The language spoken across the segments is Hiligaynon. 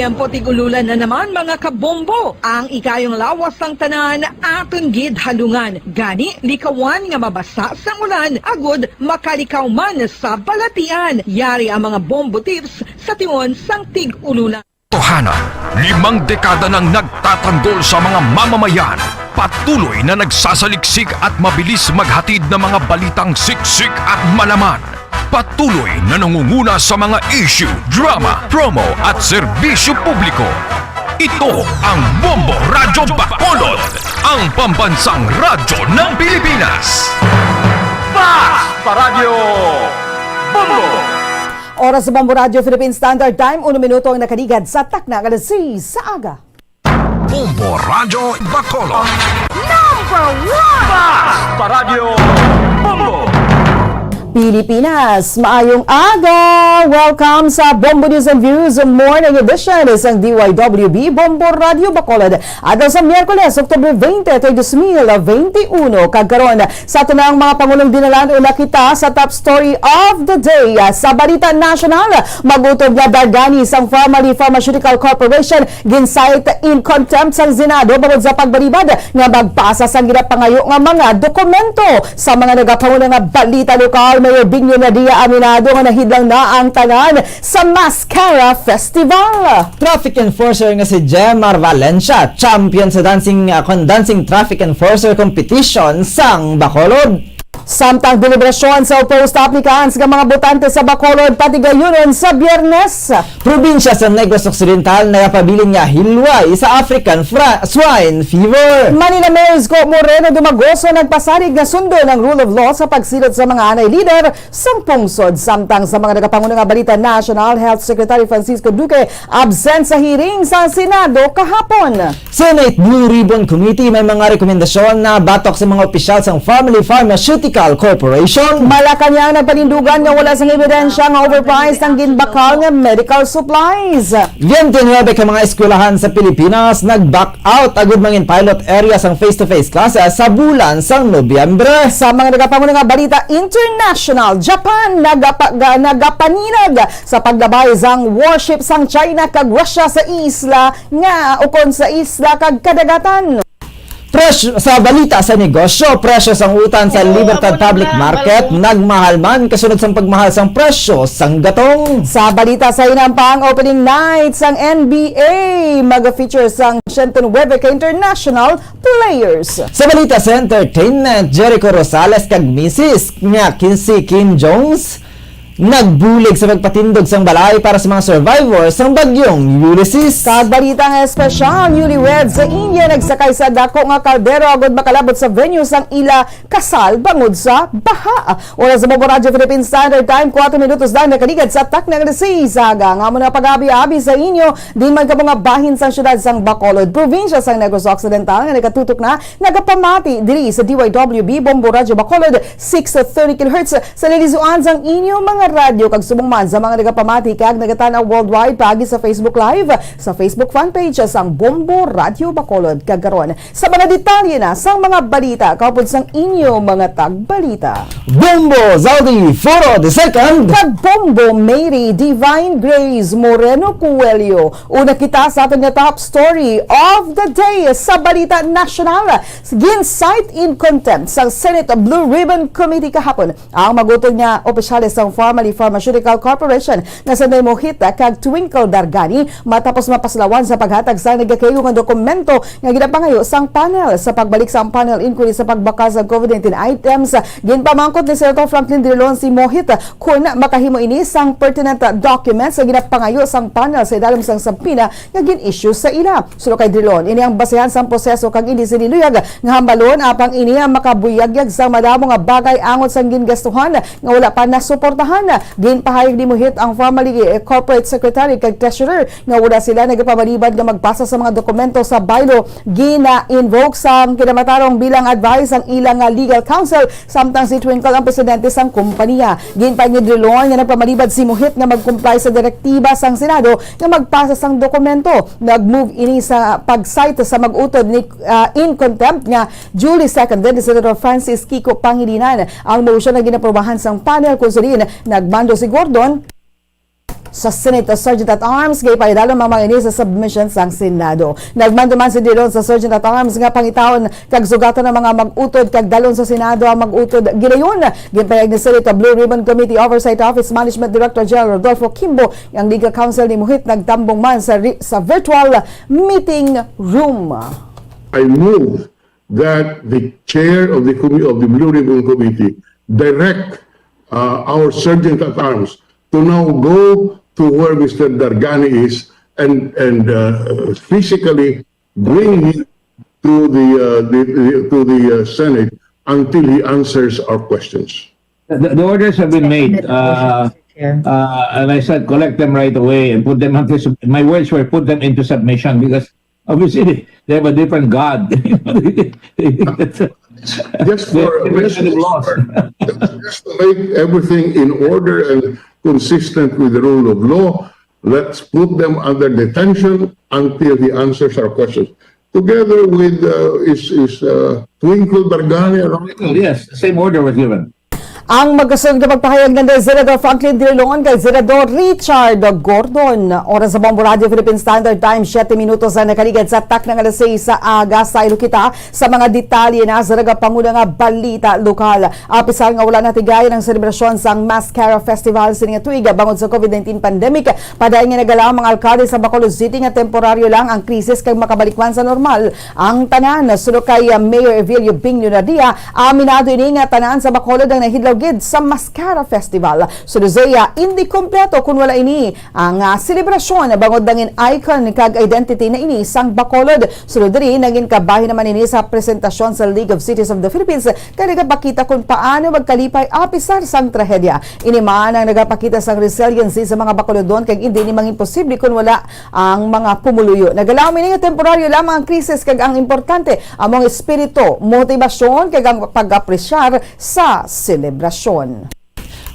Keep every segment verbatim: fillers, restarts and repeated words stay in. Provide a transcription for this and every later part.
Ang putig ululan na naman, mga kabombo. Ang ikayong lawas sang tanan aton gid halungan. Gani, likawan nga mabasa sang ulan agud makalikaw man sa balatian. Yari ang mga bombo tips sa tion sang tig-ululan. Tohana, limang dekada nang nagtatanggol sa mga mamamayan. Patuloy na nagsasaliksik at mabilis maghatid ng mga balitang siksik at malaman. Patuloy na nangunguna sa mga issue, drama, promo at serbisyo publiko. Ito ang Bombo Radyo Bacolod, ang pambansang radyo ng Pilipinas. Fast Paradyo Bombo! Oras sa Bombo Radyo Philippine Standard Time, uno minuto ang nakaligad sa takna nga alas seis sa aga. Bombo Radyo Bacolod. Number one! Fast Paradyo Bombo! Pilipinas, maayong aga! Welcome sa Bombo News and Views Morning Edition sa D Y W B Bombo Radyo Bacolod. Adlaw sa Miyerkules, Oktubre twenty, tayo dos mil veintiuno. Kag karon, sa aton ang mga pangulong dinalan, una kita sa top story of the day. Sa balita nasyonal, mag-utod nga dargani sang Farmally Pharmaceutical Corporation, gin-cite in contempt sang Senado bangod sa pagbalibad nga magpasa sang ginapangayo nga mga dokumento. Sa mga nagapanguna nga balita lokal, Mayor Binyo Nadia aminado nga nahidlang na ang tanan sa Mascara Festival. Traffic enforcer nga si Jemar Valencia, champion sa dancing, ah, kon dancing traffic enforcer competition sang Bacolod. Samtang deliberasyon sa post applicants nga mga botante sa Bacolod patigayunon sa Biyernes. Probinsya sa Negros Occidental nagapabilin nga hilway sa African fra-, swine fever. Manila Mayor Isko Moreno Dumagoso nagpasalig nga sundon ang rule of law sa pagsilot sa mga anay lider sang pungsod. Samtang sa mga nagapanguna nga balita nasyonal, Health Secretary Francisco Duque absent sa hearing sa Senado kahapon. Senate Blue Ribbon Committee may mga rekomendasyon na batok sa mga opisyal sang Family Pharmaceutical Corporation. Malacañang nagpanindugan nga wala sang ebidensya nga overpriced ang ginbakal nga medical supplies. Twenty-nine ka mga eskwelahan sa Pilipinas nag-back out agud mangin pilot area sang face-to-face classes sa bulan sang Nobyembre. Sa mga nagapanguna nga balita international, Japan nagapa-, ga-, nagapaninag sa paglabay sang warship sang China kag Russia sa isla nga ukon sa isla kag kadagatan. Presyo sa balita sa negosyo, presyo sang utan sa Libertad Public Market nagmahal man kasunod sang pagmahal sang presyo sang gatong. Sa balita sa hinampang, opening night sang N B A, maga-feature sang siyento nuebe ka international players. Sa balita sa entertainment, Jericho Rosales kag misis nga kin-, si Kim Jones nagbulig sa pagpatindog sang balay para sa mga survivors sang Bagyong Ulysses. Kag balita nga espesyal, newlywed sa India nagsakay sa dako nga kaldero agud makalabot sa venue sang ila kasal bangod sa baha. Oras sa Bombo Radyo Philippine Standard Time, kuwatro minutos lang nakaligad sa takna nga alas seis sa aga. Nga mo na pag-abi-abi sa inyo, din man kamo nga bahin sang siyudad sang Bacolod, probinsya sang Negros Occidental, nga nagatutok na, nagapamati diri sa D Y W B Bombo Radyo Bacolod, six thirty kilohertz, sa lilisuan sang inyo mga radyo, kag subong man sa mga nagapamati kag nagatan-aw worldwide paagi sa Facebook Live, sa Facebook fan page sang Bombo Radyo Bacolod. Kag karon, sa mga detalye na sang mga balita, kaupod sang inyo mga tagbalita. Bombo Zaldi Foro the second. Kag Bombo Mary Divine Grace Moreno Coelho. Una kita sa aton nga top story of the day sa balita nasyonal. Gin-cite in contempt sang Senate Blue Ribbon Committee kahapon ang mag-utod nga opisyales sang Farmally Pharmaceutical Corporation nga sanday Mohita kag Twinkle Dargani matapos mapaslawan sa paghatag sa nagakaigo nga dokumento nga ginapangayo sang panel. Sa pagbalik sang panel inquiry sa pagbakal sang COVID nineteen items, ginpamangkot ni Senator Franklin Drilon si Mohit kon makahimo ini sang pertinent documents nga ginapangayo sang panel sa ilalim sang subpoena nga gin-issue sa ila. Suno kay Drilon, ini ang basehan sang proseso kag indi sini luyag nga hambalon, apang ini ang makabuyagyag sang madamo nga bagay angot sang gingastuhan nga wala pa nasuportahan. Ginpahayag ni Mohit ang Farmally, eh, Corporate Secretary kag Treasurer nga wala sila nagapabalibad nga magpasa sa mga dokumento sa bylaw. Gina-invoke sang kinamatarong bilang advice ang ila nga legal counsel, samtang si Twinkle ang presidente sang kompanya. Ginpahayag ni Drilon nga nagpamalibad si Mohit nga mag-comply sa direktiba sang Senado nga magpasa sang dokumento. Nag-move ini sa pag-cite sa mag-utod ni, ah, in contempt nga duly seconded ni Senator Francis Kiko Pangilinan. Ang motion nga ginaprobahan sang panel, kung sa diin nagmando si Gordon, sa Senate Sergeant at Arms, kay paidalom ang mga ini sa submission sang Senado. Nagmando man si Drilon sa Sergeant at Arms nga pangitaon kag sugatan ang mga mag-utod kag dalon sa Senado ang mag-utod gilayon. Ginpahayag ni Senate Blue Ribbon Committee Oversight Office Management Director General Rodolfo Kimbo nga ang Legal Counsel ni Muhit nagtambong man sa ri-, sa virtual meeting room. I move that the chair of the committee of the Blue Ribbon Committee direct uh, our sergeant at arms to now go to where Mister Dargani is and and uh, physically bring him to the, uh, the, the to the uh, Senate until he answers our questions. The, the orders have been made, uh, uh, and I said, collect them right away and put them into sub- my words were, put them into submission, because obviously they have a different God. Just for They- they should have lost. Just to make everything in order and consistent with the rule of law, let's put them under detention until he answers our questions. Together with uh, is is uh, Twinkle Dargani, ano? Yes, same order was given. Ang magkasunod nga pagpahayag ni Senador Franklin Drilon kay Senador Richard Gordon. Oras sa Bombo Radio Philippine Standard Time, siyete minutos ang nakaligad sa takna nga alas sais sa aga. Saylo kita sa mga detalye na sa nagapanguna nga balita lokal. Apisar nga wala natigayon ang selebrasyon sang Mascara Festival sini nga tuig bangod sa COVID nineteen pandemic, padayon nga nagalaom ang alkalde sa Bacolod City nga temporaryo lang ang krisis kag makabalik man sa normal ang tanan. Suno kay uh, Mayor Evilio Bing Leonardia, aminado ini nga tanan sa Bacolod ang nahidlaw gid sa Mascara Festival. Suno sa iya, indi kompleto kun wala ini ang uh, selebrasyon bangod nangin icon kag identity na ini sang Bacolod. Suno diri, nangin kabahin naman ini sa presentasyon sa League of Cities of the Philippines kay nagapakita kung paano magkalipay apisar sang trahedya. Ini man ang nagapakita sang resiliency sa mga Bacolodon kag indi ni mangin posible kun wala ang mga pumuluyo. Nagalaom ini nga temporaryo lamang ang krisis kag ang importante amo ang espiritu, motibasyon kag ang pag-apresyar sa selebrasyon.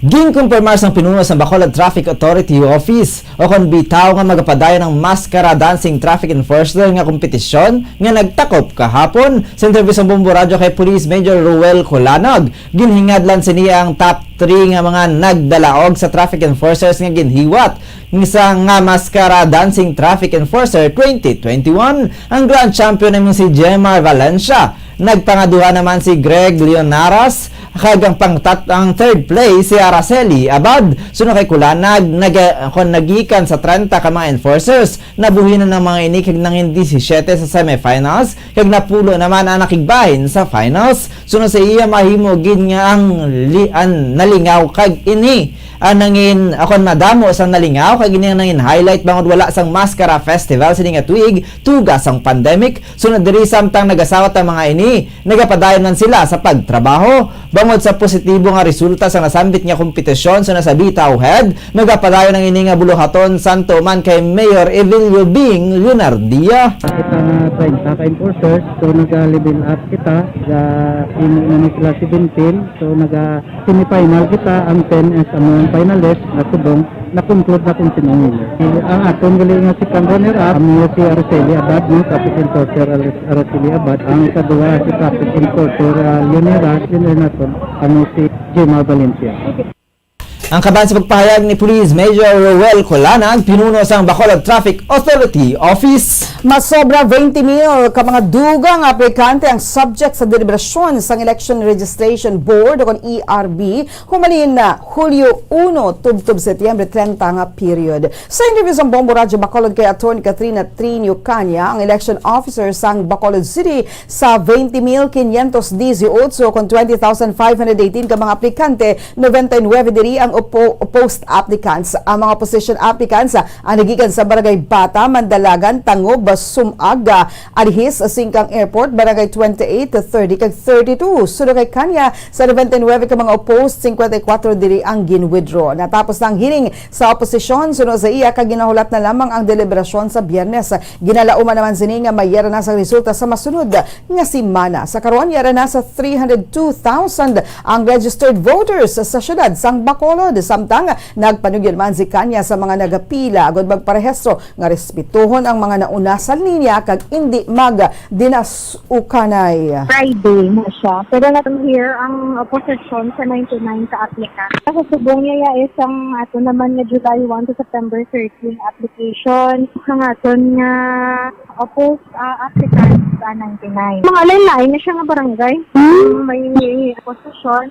Ginkumpirmar sang pinuno sang Bacolod Traffic Authority Office o kon bitaw nga magapadayon ang maskara dancing traffic enforcer nga kompetisyon nga nagtakop kahapon. Sa interview sang Bombo Radyo kay Police Major Ruel Colanog, ginhingadlan sini ang top three nga mga nagdalaog sa traffic enforcers nga ginhiwat sa nga maskara dancing traffic enforcer twenty twenty-one. Ang grand champion naman si Jemar Valencia. Nagpangaduha naman si Greg Leonaras, kag ang pangtat ang third place si Araceli Abad. Suno kay Kulanag, nag kon nagikan sa trenta ka mga enforcers, nabuhinan ang mga ini kag nangin disisiete sa semifinals, kag napulo naman ang nakigbahin sa finals. Suno sa iya, mahimo gid nga ang li- ang nalingaw kag ini ang nangin akon madamo sa nalingaw kag ini ang nangin highlight bangod wala sang Mascara Festival sini nga tuig tuga sang pandemic. Sunod diri, samtang nagasawat ang mga ini, nagapadayon man sila sa pagtrabaho. Bangod sa positibo nga resulta sa nasambit nga kompetisyon sa nasa Bitaw Head, nagapadayon ang ini nga buluhaton santo man kay Mayor Evilio Bing Leonardia. Kita nga treinta ka enforcers, so naga-level up kita, ga imo na ni sila seventeen, so naga semifinal kita, ang ten is among finalist na subong, na-conclude na kung sino ang winner. Ang aton gali nga second runner-up, amo si Araceli Abad, no, traffic enforcer Ar- Araceli Abad. Ang ikaduha si traffic enforcer, ah, Leonera, winner naton, amo si Gemma Valencia. Ang kaban sa pagpahayag ni Police Major Roel Colanag, pinuno sang Bacolod Traffic Authority Office. Masobra twenty mil ka mga dugang aplikante ang subject sa deliberasyon sang Election Registration Board o kon E R B humalin na Hulyo uno tubtob Setyembre treinta nga period. Sa interview sa Bombo Radyo Bacolod kay Attorney Katrina Trinio Canya, ang election officer sang Bacolod City, sa twenty mil quinientos dieciocho kon twenty thousand five hundred eighteen ka mga aplikante, noventa y nuebe diri ang oppo- opposed applicants. Ang mga opposition applicants, ah, ang nagikan sa Barangay Bata, Mandalagan, Tangub, Sumag, ah, Arihis, Singkang Airport, Barangay twenty-eight, thirty, kag thirty-two. Suno kay Canya, sa noventa y nuebe ka mga opposed, cincuenta y cuatro diri ang gin-withdraw. Natapos na ang hearing sa oposisyon, suno sa iya, kag ginahulat na lamang ang deliberasyon sa Biyernes. Ginalauman naman sini nga mayara na sa resulta sa masunod nga semana. Sa karon, yara na sa three hundred two thousand ang registered voters sa siyudad sang Bacolod. Samtang nagpanugyan man si Kanya sa mga nagapila agud magparehistro nga respetuhon ang mga nauna sa linya kag indi magdinasukanay. Friday na siya. Pero natong here ang oposisyon sa ninety-nine ka applicant. Sa subong niya ya is ang ato naman nga July one to September thirteen application. Ang aton nga oppos-, ah, applicants, ah, ninety-nine. Mga lain-lain na siya nga barangay. May oposisyon.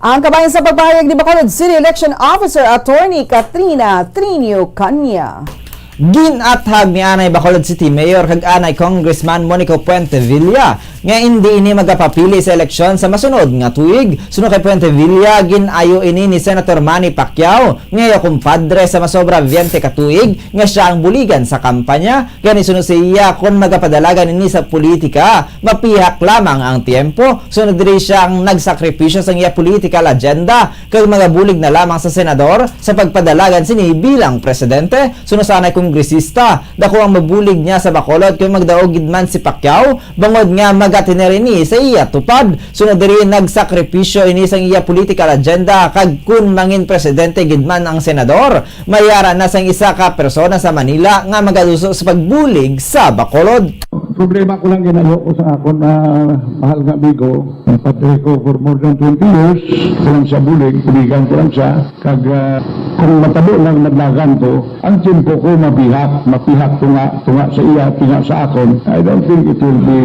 Ang kabahin sa pagpahayag ni Bacolod City Election Officer Attorney Katrina Trinio Kanya. Gin-athag ni anay Bacolod City Mayor kag anay Congressman Monico Puentevilla nga indi ini magapapili sa eleksyon sa masunod nga tuig. Suno kay Puentevilla, gin-ayo ini ni Senator Manny Pacquiao nga iya kumpadre sa masobra twenty ka tuig nga siya ang buligan sa kampanya. Gani, suno sa iya, kon magapadalagan ini sa politika, mapihak lamang ang tiyempo. Suno diri siya ang nagsakripisyo sang iya political agenda kag magabulig na lamang sa senador sa pagpadalagan sini bilang presidente. Suno sa anay kongresista, dako ang mabulig niya sa Bacolod kung magdaog gid man si Pacquiao, bangod nga magatener ini sa iya tupad. Suno diri, nagsakripisyo ini sang iya political agenda kag kun mangin presidente gid man ang senador, mayara na sang isa ka persona sa Manila nga magaduso sa pagbulig sa Bacolod. Problema ko lang, ginalo ko sa akon, ah, mahal nga amigo, padre ko for more than twenty years, ko lang siya bulig, buligan ko lang siya. Kag, ah, kung matabo lang nadlagan ko, ang tiyempo ko mapihak, mapihak tunga, tunga sa iya, tunga sa akon. I don't think it will be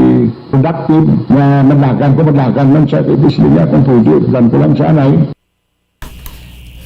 productive nga madlagan ko, madlagan man siya. Kay di sila niya kung pwede, plan ko lang siya, anay.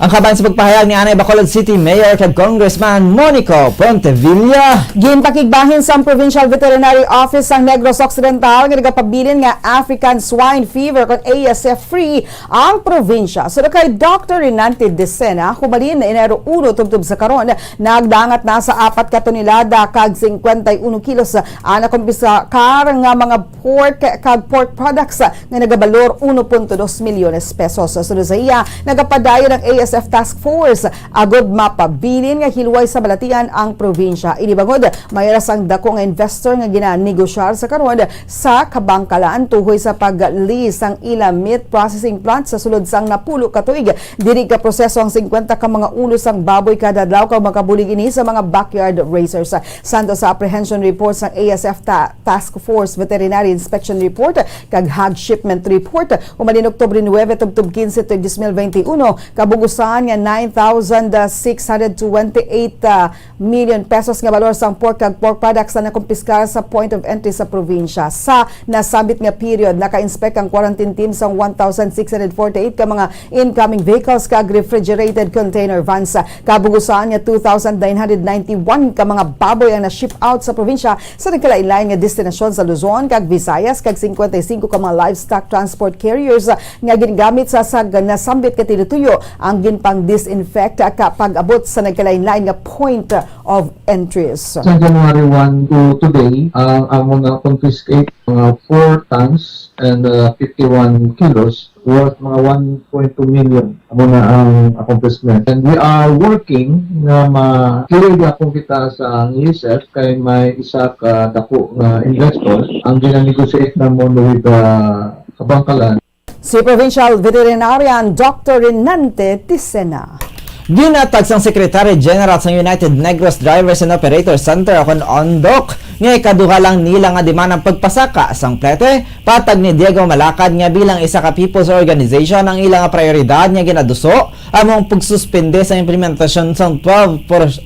Ang kaban sa pagpahayag ni anay Bacolod City Mayor kag Congressman Monico Pontevilla. Ginpakigbahin sang Provincial Veterinary Office sang Negros Occidental nga nagapabilin nga African Swine Fever kon A S F free ang probinsya. Suno kay Doctor Renante Decena, humalin Enero uno tubtob sa karon, nagdangat na sa apat ka tonelada kag singkwenta y uno kilos ang nakumpiskar nga mga pork kag pork products nga nagabalor uno punto dos milyones pesos. Sunod sa iya, nagapadayon ang A S F Task Force agud mapabilin nga hilway sa balatian ang probinsya. Ini bangod, may aras ang dako nga investor nga ginanegosyar sa karon sa Kabangkalan tuhoy sa pag-lease sang ila meat processing plant sa sulod sang napulo ka tuig. Diri ka proseso ang singkwenta ka mga ulo sang baboy kada adlaw kag makabulig ini sa mga backyard raisers. Santo sa apprehension report sang A S F ta-, Task Force Veterinary Inspection Report kag Hog Shipment Report, humalin Oktubre nuebe tubtob kinse, dos mil benti uno, kabugusan nga nine thousand six hundred twenty-eight, ah, million pesos nga balor sang pork kag pork products ang nakumpiskar sa point of entry sa probinsya. Sa nasambit nga period, naka-inspect ang quarantine team sang one thousand six hundred forty-eight ka mga incoming vehicles kag refrigerated container vans. Kabugusan nga two thousand nine hundred ninety-one ka mga baboy ang na-ship out sa probinsya sa nagkalain-lain nga destinasyon sa Luzon kag Visayas, kag singkwenta y singko ka mga livestock transport carriers nga ginagamit sa, sa nasambit nga tinutuyo ang ginpang-disinfect ka pag-abot sa nagkalain-lain nga point of entries. Sa January one to today, ang amon na-confiscate mga four tons and, uh, fifty-one kilos, worth mga one point two million. Amo na ang accomplishment. And we are working nga ma-clear gyapon kita sa ang A S F kay may isa ka dako nga investor ang gina-negotiate namon with the Kabangkalan. Si Provincial Veterinarian Doctor Renante Tisena. Ginatag sang Secretary General sang United Negros Drivers and Operators Center, o kon ondok, nga ikaduha lang nila nga demand ang pagpasaka sang plete. Patag ni Diego Malacad nga bilang isa ka people's organization, ang ila nga prayoridad nga ginaduso amo ang pagsuspende sa implementasyon sang twelve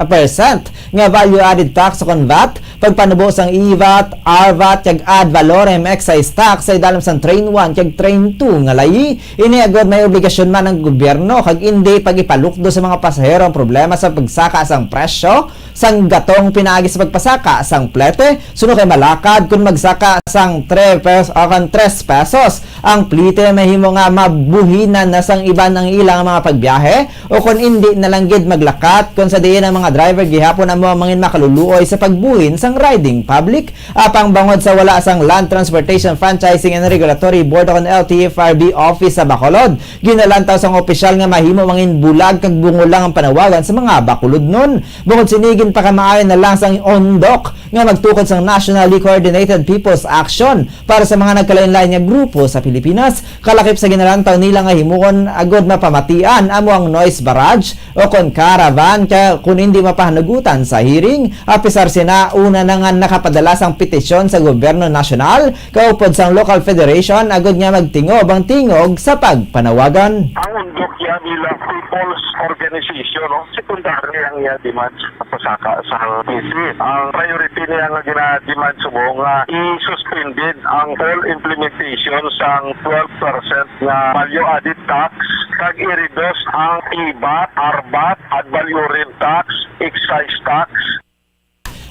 percent nga value-added tax o kon vat, pagpanubo sang E vat, R vat, kag ad valorem excise tax sa idalom sang Train one kag Train two nga layi. Ini agud may obligasyon man ang gobyerno kag indi pag-ipalukdo sa mga pasahero ang problema sa pagsaka sang presyo sang gatong pinaagi sa pagpasaka sang plete. Suno kay Malacad, kon magsaka sang tre pes-, o kon tres pesos ang plete, mahimo nga mabuhinan na sang iban ang ilang mga pagbiyahe, o kon indi na lang gid maglakat, kon sa diin ang mga driver gihapon amo ang mangin makaluluoy sa pagbuhin sang riding public. Apang bangod sa wala sang Land Transportation Franchising and Regulatory Board o kon L T F R B office sa Bacolod, ginalantaw sang opisyal nga mahimo mangin bulag kag bungol lang ang panawagan sa mga Bacolodnon. Bangod sini, Pakamaayo na lang sang ONDOC nga magtukod sang Nationally Coordinated People's Action para sa mga nagkalain-lain nga grupo sa Pilipinas, kalakip sa ginalantaw nila nga himuon agud mapamatian amo ang noise barrage o kon caravan ka kun hindi mapahanugutan sa hearing. Apisar sina, una na nga nakapadala sang petisyon sa gobyerno nasyonal kaupod sang local federation agud nga magtingob ang tingog sa pagpanawagan. Ang ONDOC ya bilang people's organization, no? Secondary ang iya demands sa pasaka sa P C. Ang priority niya nga gina-demand subong nga i-suspended ang full implementation sang twelve percent nga value added tax, kag i-reduce ang P vat, R vat, ad valorem tax, excise tax.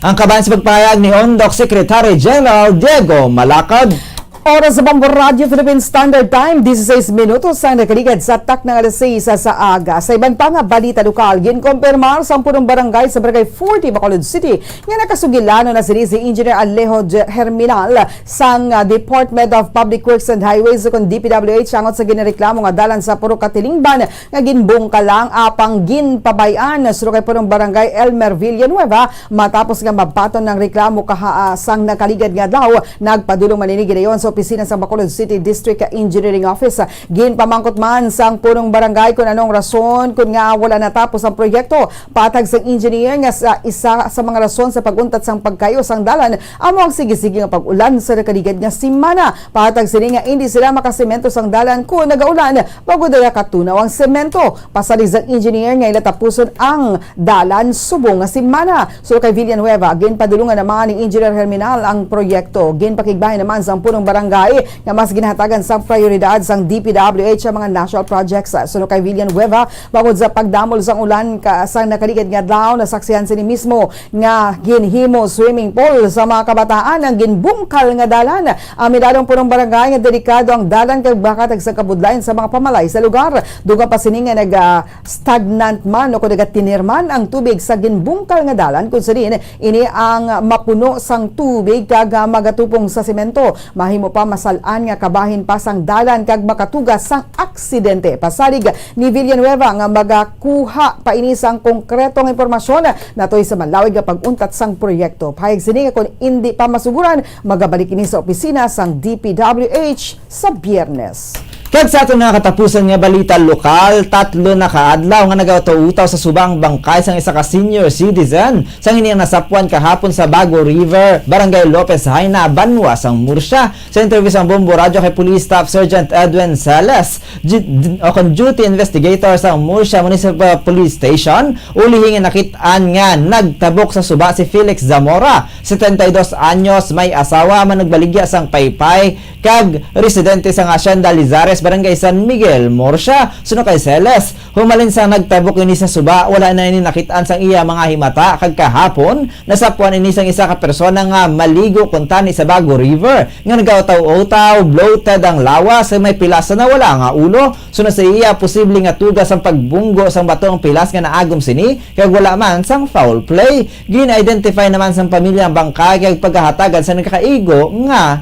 Ang kaban sa pagpahayag ni ONDOC Secretary General Diego Malacad. Oras sa Bombo Radio Philippine Standard Time, dieciséis minutos ang nakaligad sa takna nga alas sais sa aga. Sa iban pa nga balita lokal, ginkumpirmar sang punong barangay sa Barangay forty, Bacolod City, nga nakasugilanon na sini si Engineer Alejo J-, Herminal sang, ah, Department of Public Works and Highways, o kon D P W H, angot sa ginareklamo nga dalan sa puro katilingban nga ginbungkal lang apang ginpabay-an. Suno kay punong barangay Elmer Villanueva, matapos nga mabaton ang reklamo kaha-, ah, sang nakaligad nga adlaw, nagpadulong man ini gidayon sa opisina sa Bacolod City District Engineering Office. Ginpamangkot man sang punong barangay kung anong rason kung nga wala natapos ang proyekto. Patag sang engineer nga sa isa sa mga rason sa pag-untat sang pagkayo sang dalan amo ang sige-sige nga pag-ulan sa nakaligad nga semana. Patag sini nga hindi sila makasemento sang dalan kung nagaulan, bangod nakatunaw ang semento. Pasalig sang engineer nga ila tapuson ang dalan subong nga semana. Suno kay Villanueva, ginpadulungan naman ni Engineer Herminal ang proyekto. Ginpakigbahin naman sang punong barangay nga mas ginahatagan sang prioridad sang D P W H ang mga national projects. Suno kay Villanueva, bangod sa pagdamol sang ulan ka, sang nakaligad nga adlaw, nasaksihan sini mismo nga ginhimo swimming pool sa mga kabataan ang ginbungkal nga dalan. Aminado ang punong barangay nga delikado ang dalan kag makatag sa kabudlayan sa mga pamalay sa lugar. Dugang pa sini nga nag, ah, stagnant man o kon nagatinir man ang tubig sa ginbungkal nga dalan, kun sa diin ini ang mapuno sang tubig kag, ah, magatupong sa semento. Mahimo pa masal-an nga kabahin pa sang dalan kag makatuga sang aksidente. Pasalig ni Villanueva nga magakuha pa ini sang konkretong impormasyon natoy sa malawig nga pag-untat sang proyekto. Pahayag sini nga kon indi pa masuguran, magabalik ini sa opisina sang D P W H sa Biyernes. Kag sa aton nga katapusan nga balita lokal, tatlo na ka adlaw nga nagautaw-utaw sa suba ang bangkay sang isa ka senior citizen sang ini ang nasapwan kahapon sa Bago River, Barangay Lopez Jaena, banwa sang Murcia. Sa interview sang Bombo Radyo kay Police Staff Sergeant Edwin Celes, ju-, d-, o kon duty investigator sang Murcia Municipal Police Station, ulihi nga nakit-an nga nagtabok sa suba si Felix Zamora, setenta y dos anyos, may asawa, man nagbaligya sang paypay, kag residente sang Hacienda Lizares, Barangay San Miguel, Murcia. Suno kay Celes, humalin sa nagtabok ini sa suba, wala na ini nakit-an sang iya mga himata, kag kahapon, nasapwan ini sang isa ka persona nga maligo kuntani sa Bago River, nga nagautaw-utaw, bloated ang lawas, kag may pilas sa nawala nga ulo. Suno sa iya, posible nga tuga sang pagbunggo sang bato ang pilas nga naagom sini, kag wala man sang foul play. Gin-identify naman sang pamilya ang bangkay, kag pagahatagan sa nagakaigo nga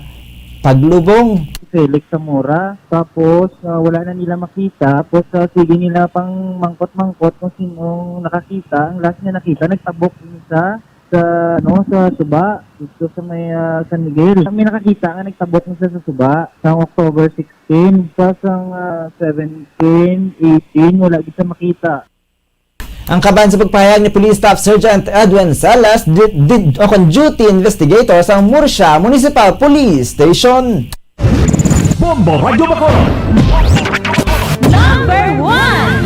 paglubong. Felix Zamora. Tapos, ah, wala na nila makita. Tapos, ah, sige nila pang mangkot-mangkot kung sinong nakakita. Ang last nga nakita, nagtabok din sa, sa, ano, sa suba, dito sa may, ah, San Miguel. Kami nakakita nga nagtabok na siya sa suba sa October sixteen. Sa, sa, ah, seventeen, eighteen, wala gid siya makita. Ang kaban sa pagpahayag ni Police Staff Sergeant Edwin Salas, di, di, o kon duty investigator sa Murcia Municipal Police Station. Bombo Radyo Bacolod. Number one.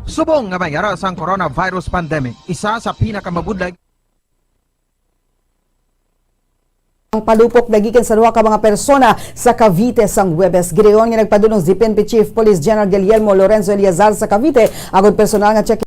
Subong nga may ara sang coronavirus pandemic, isa sa pinakamabudlay Ang palupok nagikan sa duha ka mga persona sa Cavite sang Huwebes. Gidayon nga nagpadulong si P N P Chief Police General Guillermo Lorenzo Eleazar sa Cavite, agod personal nga check.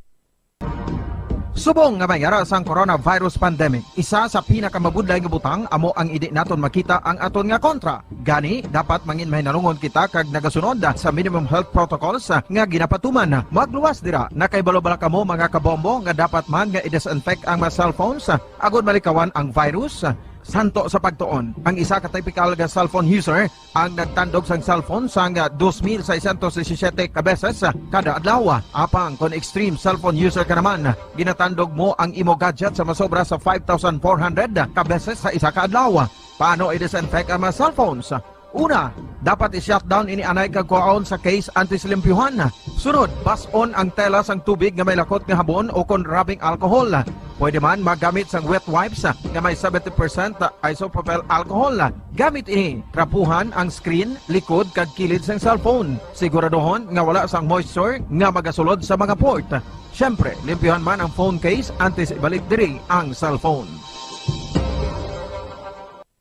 Subong nga may ara sang coronavirus pandemic, isa sa pinakamabudlay nga butang amo ang indi naton makita ang aton nga kontra. Gani, dapat mangin mahinalungon kita kag nagasunod sa minimum health protocols nga ginapatuman. Magluwas dira, nakahibalo bala kamo, mga kabombo, nga dapat man nga i-disinfect ang mga cellphones agod malikawan ang virus? Santo sa pagtuon, ang isa ka typical nga cellphone user ang nagtandog sang cellphone sang dos mil seiscientos disisiete ka beses kada adlaw. Apang kon extreme cellphone user ka naman, ginatandog mo ang imo gadget sa masobra sa five thousand four hundred ka beses sa isa ka adlaw. Paano i-disinfect ang mga cellphones? Una, dapat i-shutdown ini anay kag kuhaon sa case antes limpyuhan. Sunod, bas-on ang tela sang tubig nga may lakot nga habon o kon rubbing alcohol. Pwede man magamit sang wet wipes nga may seventy percent isopropyl alcohol. Gamit ini, trapuhan ang screen, likod kag kilid sang cellphone. Siguraduhon nga wala sang moisture nga magasulod sa mga port. Siyempre, limpyuhan man ang phone case antes ibalik diri ang cellphone.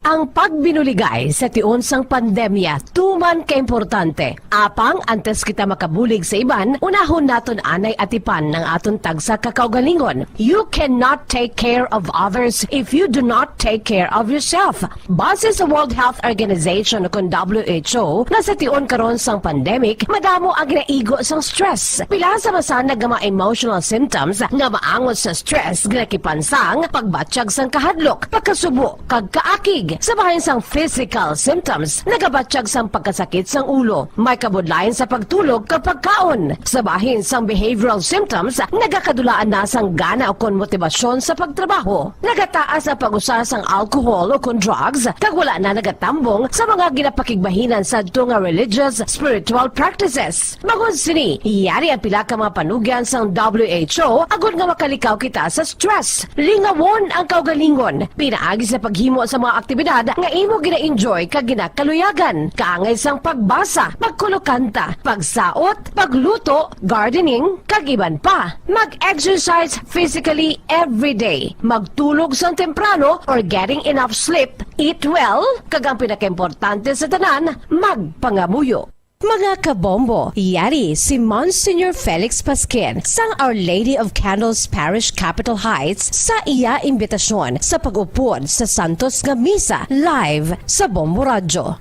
Ang pagbinuligay sa tion sang pandemya tuman ka importante. Apang antes kita makabulig sa iban, unahon naton anay atipan ang aton tagsa ka kaugalingon. You cannot take care of others if you do not take care of yourself. Base sa World Health Organization o kon W H O, nga sa tion karon sang pandemic, madamo ang ginaigo sang stress. Pila sa masanag nga mga emotional symptoms nga maangot sa stress ginakipan sang pagbatyag sang kahadlok, pagkasubo, kag kaakig. Sa bahin sang physical symptoms, nagabatyag sang pagkasakit sang ulo, may kabudlayan sa pagtulog kag pagkaon. Sa bahin sang behavioral symptoms, nagakadulaan na sang gana ukon motibasyon sa pagtrabaho. Nagataas ang pag-usa sang alcohol ukon drugs, kag wala na nagatambong sa mga ginapakigbahinan sadto nga religious, spiritual practices. Bangod sini, yari ang pila ka mga panugyan sang W H O agod nga makalikaw kita sa stress. Lingawon ang kaugalingon pinaagi sa paghimo sa mga aktibidad nga imo gina-enjoy kag ginakaluyagan, kaangay sang pagbasa, pagkulokanta, pagsaot, pagluto, gardening, kag iban pa. Mag-exercise physically every day. Magtulog sang temprano or getting enough sleep, eat well, kag ang pinakaimportante sa tanan, magpangamuyo. Mga kabombo, yari si Monsignor Felix Pasquin sang Our Lady of Candles Parish, Capitol Heights, sa iya imbitasyon sa pag-upod sa santos nga misa live sa Bombo Radyo.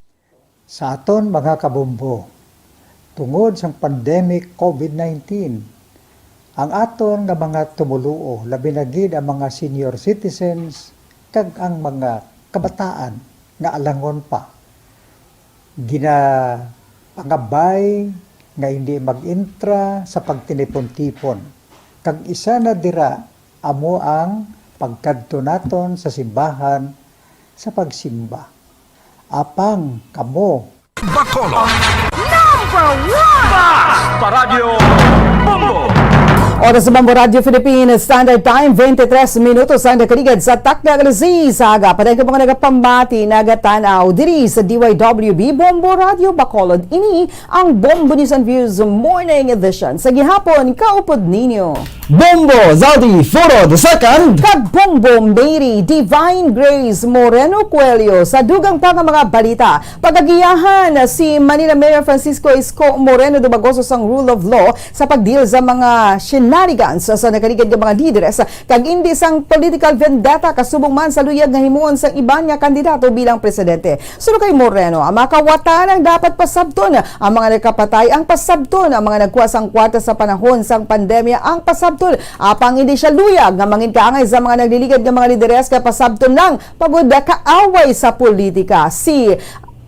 Sa aton mga kabombo, tungod sang pandemic COVID nineteen, ang aton nga mga tumoluo, labi na gid ang mga senior citizens kag ang mga kabataan nga alangon pa, ginapangabay nga hindi mag-intra sa pagtinipon-tipon, kag isa na dira amo ang pagkadto naton sa simbahan sa pagsimba. Apang kamo, Bacolod. Number one! Basta Radyo Bombo! Oras sa Bombo Radyo Philippines Standard Time, twenty-three minutos ang nakaligad sa takna nga alas sais sa aga. Patay ko mga nagapamati, nagatanaw diri sa D Y W B Bombo Radyo Bacolod. Ini ang Bombo News and Views Morning Edition sa gihapon, kaupod ninyo. Bombo Zaldi Foro the second. Kag Bombo Mary Divine Grace Moreno Coelho sa dugang pa nga mga balita. Pagagiyahan si Manila Mayor Francisco Isko Moreno Dumagoso sang rule of law sa pagdeal sa mga shenanigans sa nakaligad nga mga lideres kag indi sang political vendetta kasubong man sa luyag nga himuon sang iban nga kandidato bilang presidente. Suno kay Moreno, ang mga kawatan ang dapat pasabton, ang mga nagkapatay ang pasabton, ang mga nagkuha sang kwarta sa panahon sang pandemya ang pasabton. Apang hindi siya luyag nga mangin kaangay sa mga nagliligad nga mga lideres kay pasabton lang pagod kaaway sa politika. Si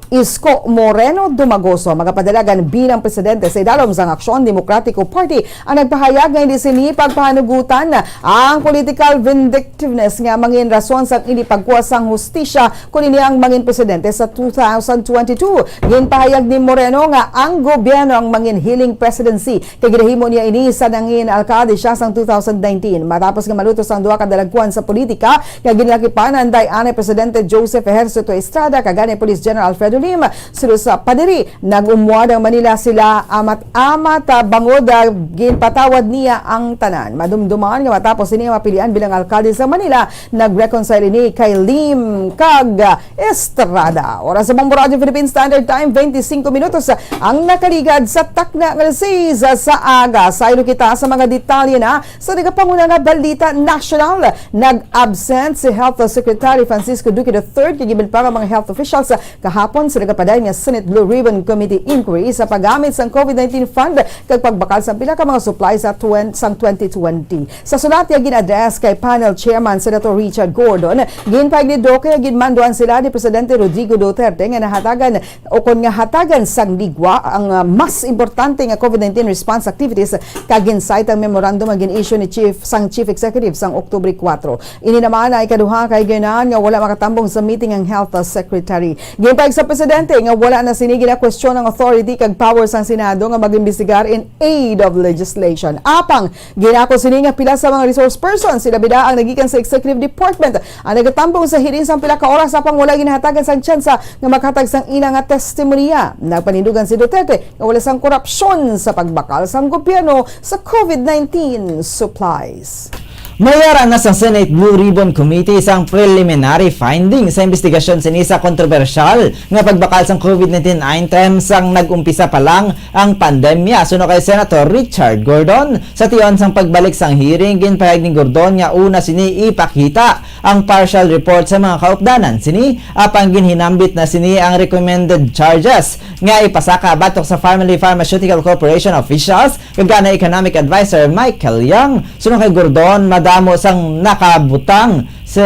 Isko Moreno Dumagoso magapadalagan bilang presidente sa idalom sang Aksyon Demokratiko Party ang nagpahayag nga hindi sini pagpahanugutan ang political vindictiveness nga mangin rason sang hindi pagkuha sang hustisya kun ini ang mangin presidente sa two thousand twenty-two. Ginpahayag ni Moreno nga ang gobyerno ang mangin healing presidency kay ginahimo niya ini sa nangin alkalde siya sang two thousand nineteen. Matapos nga malutos ang duha ka dalagkuan sa politika nga ginlakipan, anday anay Presidente Joseph Ejercito Estrada kag anay Police General Alfredo Lim, suno sa padiri, nag-umwad ang Manila sila amat-amat, ah, bangod, ah, ginpatawad niya ang tanan. Madumduman nga matapos ini mapilian bilang alkalde sa Manila, nag-reconcile ini kay Lim kag, ah, Estrada. Oras sa Bombo Radyo Philippine Standard Time, twenty-five minutos ang nakaligad sa takna nga alas sais sa aga. Saylo kita sa mga detalye na sa nagapanguna nga balita nasyonal. Nag-absent si Health Secretary Francisco Duque the third kag iban pa nga mga health officials kahapon sa nagapadayon nga Senate Blue Ribbon Committee inquiry sa paggamit sang COVID nineteen fund kag pagbakal sang pila ka mga supply sa twen-, sang twenty twenty. Sa sulat nga gin-address kay panel chairman Senator Richard Gordon, ginpahayag ni Duque nga ginmanduan sila ni Presidente Rodrigo Duterte nga nahatagan o kon nga hatagan sang ligwa ang, ah, mas importante nga COVID nineteen response activities, kag gin-cite ang memorandum nga gin-issue ni Chief, sang Chief Executive sang Oktubre kuwatro. Ini naman ang ikaduha ka higayunan nga wala makatambong sa meeting ang Health Secretary. Ginpahayag sa Presidente nga wala na sini ginakwestiyon ang authority kag power sang Senado nga mag-imbestigar in aid of legislation. Apang, ginako sini nga pila sa mga resource persons, sila bida ang nagikan sa Executive Department, ang nagatambong sa hearing sang pila ka oras, apang wala ginahatagan sang tsansa nga maghatag sang ina nga testimonya. Nagpanindugan si Duterte nga wala sang korupsyon sa pagbakal sang gobyerno sa COVID nineteen supplies. Mayara na sang Senate Blue Ribbon Committee sang preliminary findings sa investigasyon sini sa kontrobersyal nga pagbakal sang COVID nineteen item sang nag-umpisa pa lang ang pandemya. Suno kay Senator Richard Gordon, sa tion sang pagbalik sang hearing, ginpahayag ni Gordon nga una sini ipakita ang partial report sa mga kaupdanan sini, apang ginhinambit na sini ang recommended charges nga ipasaka batok sa Family Pharmaceutical Corporation officials kag kanang economic advisor Michael Yang. Suno kay Gordon, madamo sang nakabutang si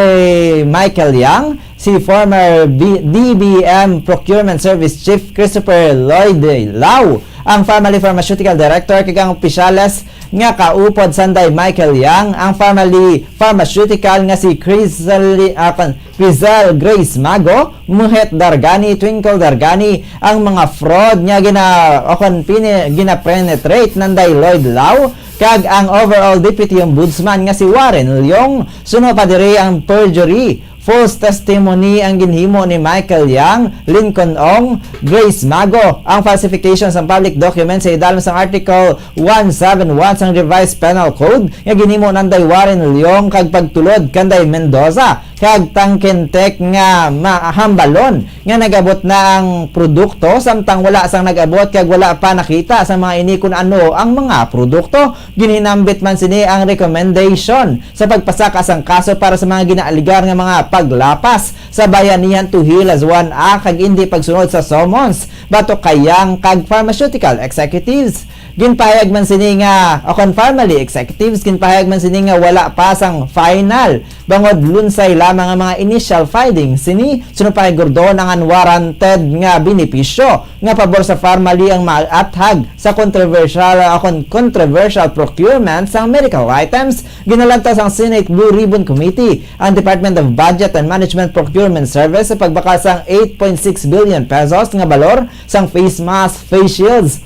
Michael Yang, si former B-, D B M Procurement Service Chief Christopher Lloyd Lau, ang Family Pharmaceutical Director, kag ang opisyales nga kaupod sanday Michael Yang, ang Family Pharmaceutical nga si Crisel, ah, kon, Crisel Grace Mago, Muhet Dargani, Twinkle Dargani, ang mga fraud nga gina-, o kon pini-, gina-penetrate nanday Lloyd Lau, kag ang overall Deputy Ombudsman nga si Warren Leong. Suno pa diri ang perjury, false testimony ang ginhimo ni Michael Yang, Lincoln Ong, Grace Mago, ang falsification sang public documents sa idalom sang Article one seven one sang Revised Penal Code nga ginhimo nanday Warren Leong kag pagtulod kanday Mendoza kag Tangkentech nga mahambalon nga nag-abot na ang produkto, samtang wala sang nag-abot kag wala pa nakita sa mga ini kun ano ang mga produkto. Ginhinambit man sini ang recommendation sa pagpasaka sang kaso para sa mga ginaaligar nga mga paglapas sa Bayanihan to Heal as One Act kag indi pagsunod sa summons batok kay Yang kag pharmaceutical executives. Ginpahayag man sini nga, o kon pharmacy executives, ginpahayag man sini nga wala pa sang final bangod lunsay lamang ang mga initial findings sini. Suno pa kay Gordon, ang unwarranted nga benepisyo nga pabor sa pharmacy ang maathag sa controversial, o kon controversial procurement sang medical items. Ginalantaw sang Senate Blue Ribbon Committee ang Department of Budget and Management Procurement Service sa pagbakal sang eight point six billion pesos nga balor sang face mask, face shields,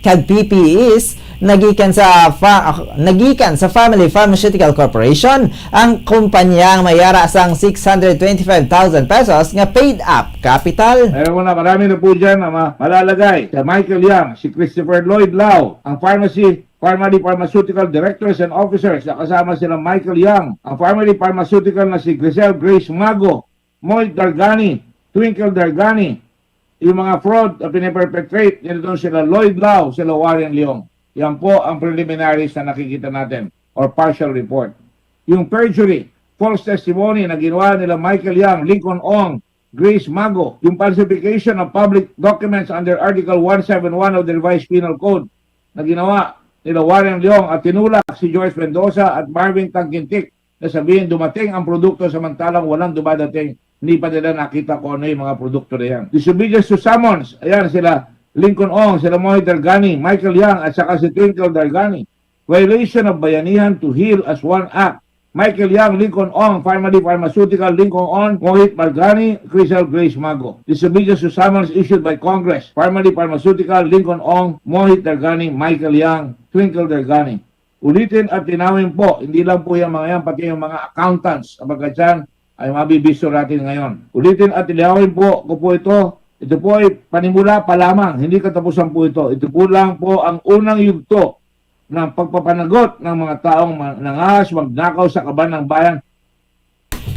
kag P P Es nagikan sa fa-, nagikan sa Family Pharmaceutical Corporation. Ang kumpanya ang mayara sang six hundred twenty-five thousand pesos nga paid up capital. Meron na, marami na po dyan ang ma-, malalagay. Si Michael Yang, si Christopher Lloyd Lau, ang pharmacy, Family Pharmaceutical Directors and Officers, na kasama sila Michael Yang, ang Family Pharmaceutical na si Grisel Grace Mago, Moy Dargani, Twinkle Dargani, yung mga fraud na piniperpetrate nito sila Lloyd Lau, sila Warren Leong. Yan po ang preliminaries na nakikita natin or partial report. Yung perjury, false testimony na ginawa nila Michael Yang, Lincoln Ong, Grace Mago, yung falsification of public documents under Article one seven one of the Revised Penal Code na ginawa nila Warren Leong at tinulak si George Mendoza at Marvin Tangkintik na sabihin dumating ang produkto samantalang walang dumadating. Hindi pa nila nakita kung ano yung mga produkto na yan. Disobedience to summons. Ayan sila Lincoln Ong, sila Moy Dargani, Michael Yang, at saka si Twinkle Dargani. Violation of Bayanihan to Heal as One Act. Michael Yang, Lincoln Ong, Family Pharmaceutical, Lincoln Ong, Mohit Dargani, Crisel Grace Mago. Disobedience to summons issued by Congress. Family Pharmaceutical, Lincoln Ong, Mohit Dargani, Michael Yang, Twinkle Dargani. Ulitin at linawin po, hindi lang po yung mga yan, pati yung mga accountants, sapagkat yan ay mabibisto natin ngayon. Ulitin at linawin po ko po ito. Ito po ay panimula pa lamang, hindi katapusan po ito. Ito po lang po ang unang yugto ng pagpapanagot ng mga taong ma-, nangahas magnakaw sa kaban ng bayan.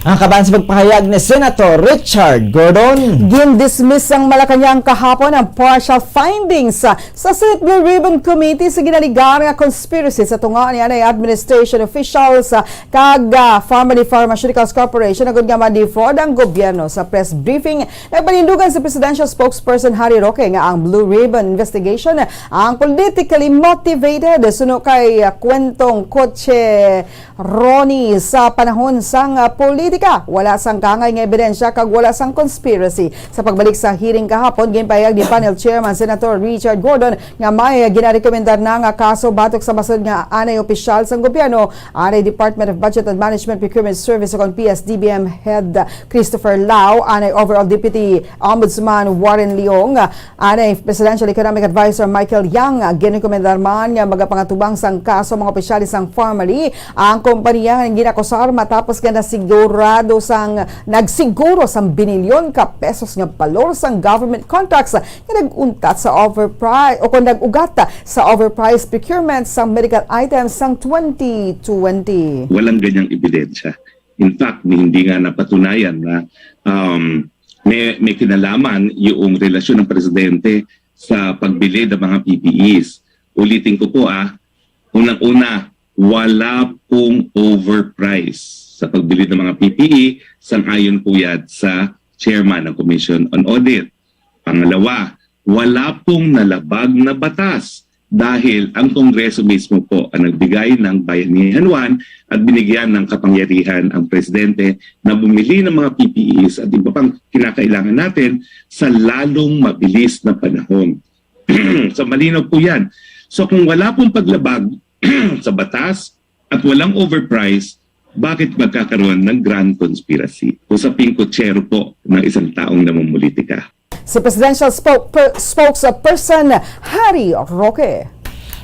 Ang kaban sa pagpahayag ni Senator Richard Gordon. Gindismiss sang Malacañang kahapon ang partial findings sa Senate Blue Ribbon Committee sa ginaligar nga conspiracy sa tunga ni anay administration officials, ah, kag, ah, Family Pharmaceuticals Corporation agud nga ma-defraud ang gobyerno. Sa press briefing, nagpanindugan si Presidential Spokesperson Harry Roque nga ang Blue Ribbon investigation ang politically motivated suno kay, ah, kwentong kotse Ronnie sa panahon sang, ah, politika. Wala sang kaangay nga ebidensya kag wala sang conspiracy. Sa pagbalik sa hearing kahapon, ginpahayag ni panel chairman Senator Richard Gordon nga may ginarekomendar na nga kaso batok sa masud nga anay opisyal sang gobyerno, anay Department of Budget and Management Procurement Service o kon P S D B M Head Christopher Lau, anay overall Deputy Ombudsman Warren Leong, anay Presidential Economic Advisor Michael Yang. Ginrekomendar man nga magapangatubang sang kaso mga opisyales sang Farmally ang kompanya nga ginakusar matapos nga nasigurado sang, nagsiguro sang binilyon ka pesos nga balor sang government contracts nga nag-untat sa overprice o kung nag-ugat sa overpriced procurement sang medical items sang twenty twenty. Walang ganyang ebidensya. In fact, ni hindi nga napatunayan na, um, may, may kinalaman yung relasyon ng presidente sa pagbili ng mga P P Es. Ulitin ko po, ah, unang-una, wala pong overprice sa pagbili ng mga P P E, sang-ayon po yan sa chairman ng Commission on Audit. Pangalawa, wala pong nalabag na batas dahil ang Kongreso mismo po ang nagbigay ng Bayanihan One at binigyan ng kapangyarihan ang Presidente na bumili ng mga P P Es at iba pang kinakailangan natin sa lalong mabilis na panahon. So malinaw po yan. So kung wala pong paglabag sa batas at walang overprice, bakit magkakaroon ng grand conspiracy? Usaping kutsero po ng isang taong namumulitika. Si Presidential Spoke- Spokesperson Harry Roque.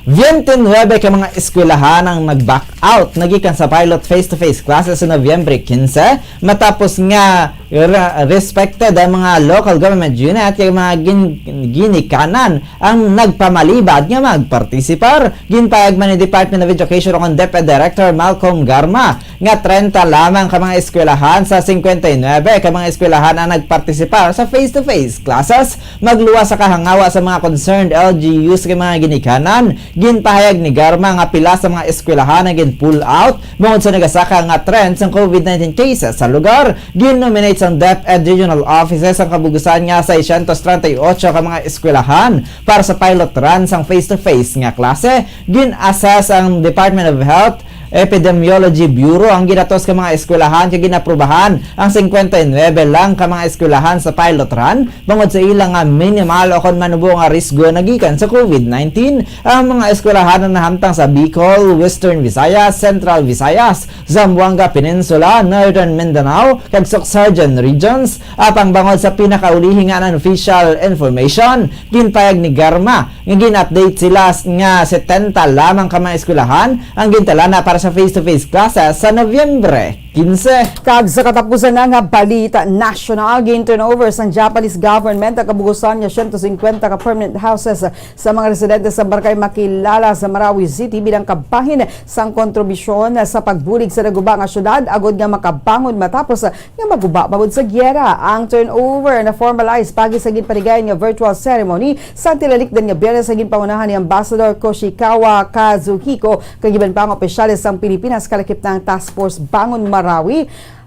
Twenty-nine ka mga eskwelahan ang nag-back out nagikan sa pilot face-to-face classes sa Nobyembre quince, matapos nga re- respected ang mga local government unit kag mga gin- ginikanan ang nagpamalibad nga magpartisipar. Ginpahayag man ni Department of Education o kon DepEd Director Malcolm Garma nga treinta lamang ka mga eskwelahan sa cincuenta y nueve ka mga eskwelahan ang nagpartisipar sa face-to-face classes. Magluwas sa kahangawa sa mga concerned L G Us kag mga ginikanan, ginpahayag ni Garma nga pila sa mga eskwelahan ang gin-pull out bangod sa nagasaka nga trend sang COVID nineteen cases sa lugar. Gin-nominate sang DepEd Regional Offices ang kabugusan nga seiscientos treinta y ocho ka mga eskwelahan para sa pilot run sang face-to-face nga klase. Gin-assess ang Department of Health Epidemiology Bureau ang ginatos ka mga eskwelahan kag ginaprobahan ang cincuenta y nueve lang ka mga eskwelahan sa pilot run bangod sa ila nga minimal o kon manubo nga risgo nagikan sa COVID nineteen. Ang mga eskwelahan nga nahamtang sa Bicol, Western Visayas, Central Visayas, Zamboanga Peninsula, Northern Mindanao, kag Sorsogon Regions. Apang bangod sa pinakaulihi nga unofficial information, ginpayag ni Garma nga gin-update sila s- nga setenta lamang ka mga eskwelahan ang gintalana para sa face-to-face classes sa Nobyembre quince. Kag sa katapusan na nga balita nasyonal, gin-turnover sang Japanese government ang kabugusan nga siyento singkwenta ka permanent houses sa mga residente sa Barangay Makilala sa Marawi City bilang kabahin sang kontribusyon sa pagbulig sa naguba nga syudad agud nga makabangon matapos nga maguba bangod sa giyera. Ang turnover na-formalize pagi sa ginpanigayon nga virtual ceremony sa tilalikdan nga Biyernes sa ginpangunahan ni Ambassador Koshikawa Kazuhiko kag iban pa nga opisyales sang Pilipinas, kalakip na ang Task Force Bangon Marawi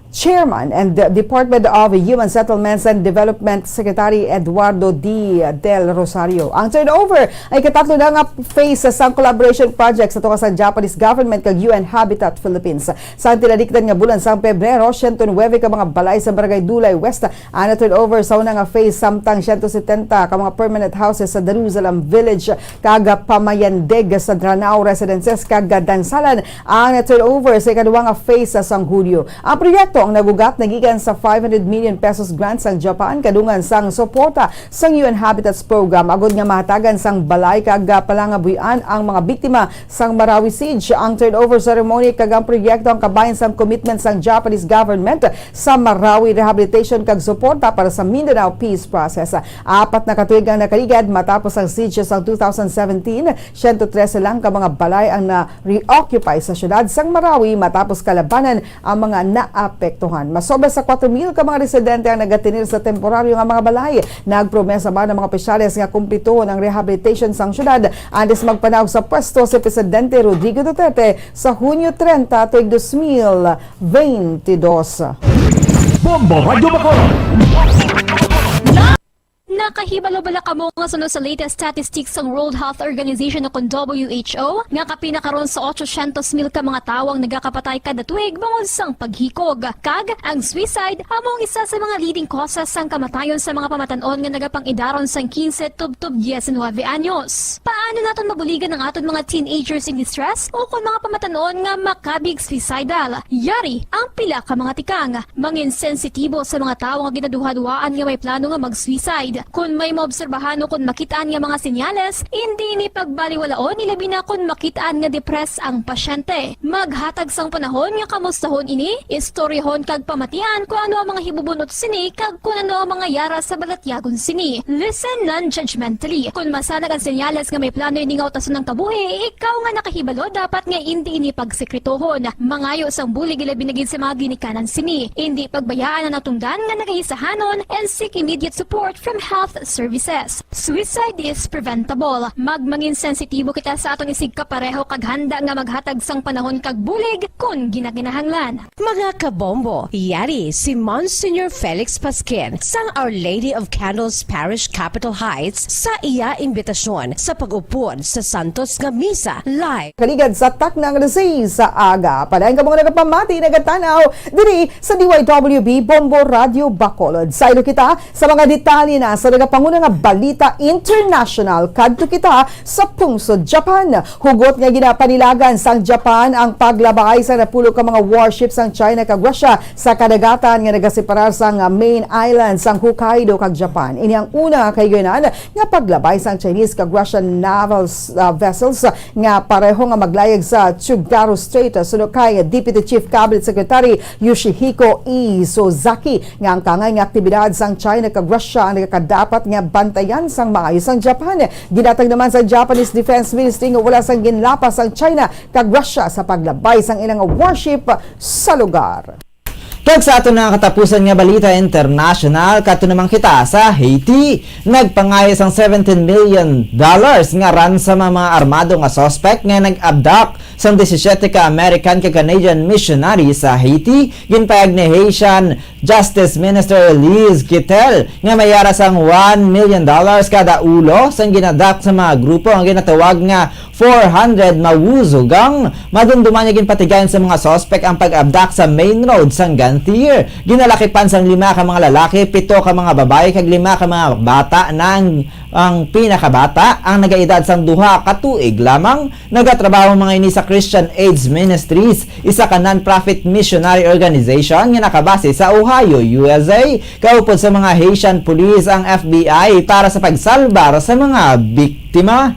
Chairman and the Department of Human Settlements and Development Secretary Eduardo D. Del Rosario. Ang turnover ay katatlo na nga phase sang collaboration project sa tunga sa Japanese government kag U N Habitat Philippines. Sa tilalikdan nga bulan sang Pebrero, siyento nuebe ka mga balay sa Barangay Dulay West ang na-turnover sa una nga phase, samtang siyento setenta ka mga permanent houses sa Daruzalam Village kag Pamayandeg sa Dranao Residences kag Dansalan ang na-turnover sa ikaduha nga phase sa sang Hulyo. Ang proyekto ang nagugat nagikan sa five hundred million pesos grant sang Japan kadungan sang suporta sang U N Habitats Program agud nga mahatagan sang balay kag palangabuy-an ang mga biktima sang Marawi siege. Ang turnover ceremony kag ang proyekto ang kabahin sang commitment sang Japanese government sa Marawi rehabilitation kag suporta para sa Mindanao peace process. Apat na ka tuig ang nakaligad matapos ang siege sang two thousand seventeen, siyento trese lang ka mga balay ang na-reoccupy sa syudad sang Marawi matapos kalabanan ang mga naapekto. Tuhan. Masobra sa kuwatro mil ka mga residente ang nagatinir sa temporaryo nga mga balay. Nagpromesa man ang mga opisyales nga kumplituhon ang rehabilitation sang syudad antes magpanaog sa pwesto si Presidente Rodrigo Duterte sa Hunyo treinta, tuig dos mil veintidós. Bombo Radyo Bacolod. Nakahibalo bala kamo nga suno sa latest statistics sang World Health Organization o kon W H O, nga kapin na karon sa otsosyentos mil ka mga tawo ang nagakapatay kada tuig bangod sang paghikog? Kag ang suicide amo ang isa sa mga leading causes sang kamatayon sa mga pamatan-on nga nagapang-idaron sang quince tubtob diecinuebe anyos. Paano naton mabuligan ang aton mga teenagers in distress o kon mga pamatan-on nga makabig suicidal? Yari ang pila ka mga tikang. Mangin sensitibo sa mga tawo nga ginaduhaduhaan nga may plano nga mag-suicide. Kon may maobserbahan o kon makit-an nga mga senyales, indi ini pagbaliwalaon, ilabi na kon makit-an nga depressed ang pasyente. Maghatag sang panahon nga kamustahon ini, istoryahon kag pamatian kon ano ang mga hibubunot sini kag kon ano ang mga yara sa balatyagon sini. Listen non-judgmentally. Kon masanag ang senyales nga may plano ini nga utason ang kabuhi, ikaw nga nakahibalo dapat nga indi ini pagsekretohon. Mangayo sang bulig, ilabi na gid sa mga ginikanan sini. Indi pagbayaan ang natungdan nga nagahisahanon and seek immediate support from health services. Suicide is preventable. Magmangin sensitibo kita sa aton isigkapareho kag handa nga maghatag sang panahon kag bulig kon ginakinahanglan. Mga kabombo, yari si Monsignor Felix Pasquin sang Our Lady of Candles Parish, Capitol Heights, sa iya imbitasyon sa pag-upod sa santos nga misa live. Kaligad sa takna nga alas sais sa aga. Padayon kamo nga nagapamati, nagatanaw diri sa D Y W B Bombo Radyo Bacolod. Saylo kita sa mga detalye na sa nagapanguna nga balita international. Kadto kita sa pungsod Japan. Hugot nga ginapanilagan sang Japan ang paglabay sa napulo ka mga warship sang China kag Russia sa kadagatan nga nagaseparar sang main island sang Hokkaido kag Japan. Ini ang una ka higayunan nga paglabay sang Chinese kag Russian naval, ah, vessels nga pareho nga maglayag sa Tsugaru Strait, suno kay Deputy Chief Cabinet Secretary Yoshihiko Isozaki, nga ang kaangay nga aktibidad sang China kag Russia ang nagakadapat nga bantayan sang maayo sang Japan. Ginatag naman sa Japanese Defense Ministry nga wala sang ginlapas ang China kag Russia sa paglabay sang ilang warship sa lugar. Kag sa aton nga katapusan nga balita international, kadto naman kita sa Haiti. Nagpangayo sang seventeen million dollars nga ransom ang mga armado nga suspect nga nag-abduct sang disisiete ka American kag Canadian missionary sa Haiti. Ginpayag ni Haitian Justice Minister Elise Quitel nga may yara sang one million dollars kada ulo sang gin-abduct sa mga grupo nga ginatawag nga four hundred Mawuzugang. Madumduman nga ginpatigayon sa mga suspect ang pag-abduct sa main road sang Gantier. Ginalakipan sang lima ka mga lalaki, pito ka mga babayi, kag lima ka mga bata na ang, ang pinakabata ang nagaedad sang duha ka tuig lamang. Nagatrabaho ang mga ini sa Christian Aids Ministries, isa ka non-profit missionary organization nga nakabase sa Ohio, U S A. Kaupod sa mga Haitian Police ang F B I para sa pagsalbar sa mga biktima.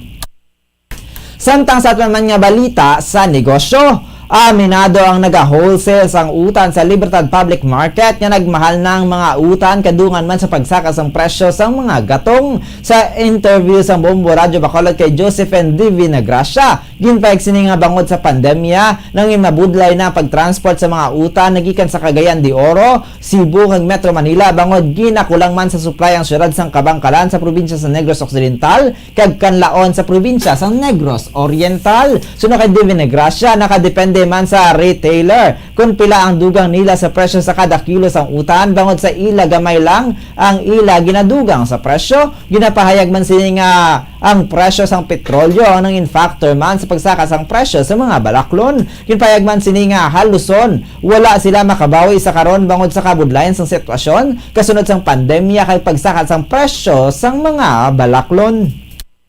Samtang sa aton man nga balita sa negosyo, aminado ang naga-wholesale sang utan sa Libertad Public Market nga nagmahal na ang mga utan kadungan man sa pagsaka sang presyo sang mga gatong. Sa interview sang Bombo Radyo Bacolod kay Josephine Divinagracia, ginpayag sini nga bangod sa pandemya, nangin mabudlay na ang pag-transport sa mga utan nagikan sa Cagayan de Oro, Cebu, kag Metro Manila bangod ginakulang man sa supply ang siyudad sang Kabankalan sa probinsya sa Negros Occidental kag Canlaon sa probinsya sang Negros Oriental. Suno kay Divinagracia, nakadepende man sa retailer kon pila ang dugang nila sa presyo sa kada kilo sang utan, bangod sa ila gamay lang ang ila ginadugang sa presyo. Ginapahayag man sini nga ang presyo sang petrolyo ang nangin factor man sa pagsaka sang presyo sa mga balaklon. Ginpahayag man sini nga haluson wala sila makabawi sa karon bangod sa kabudlayan sang sitwasyon kasunod sang pandemya kag pagsaka sang presyo sang mga balaklon.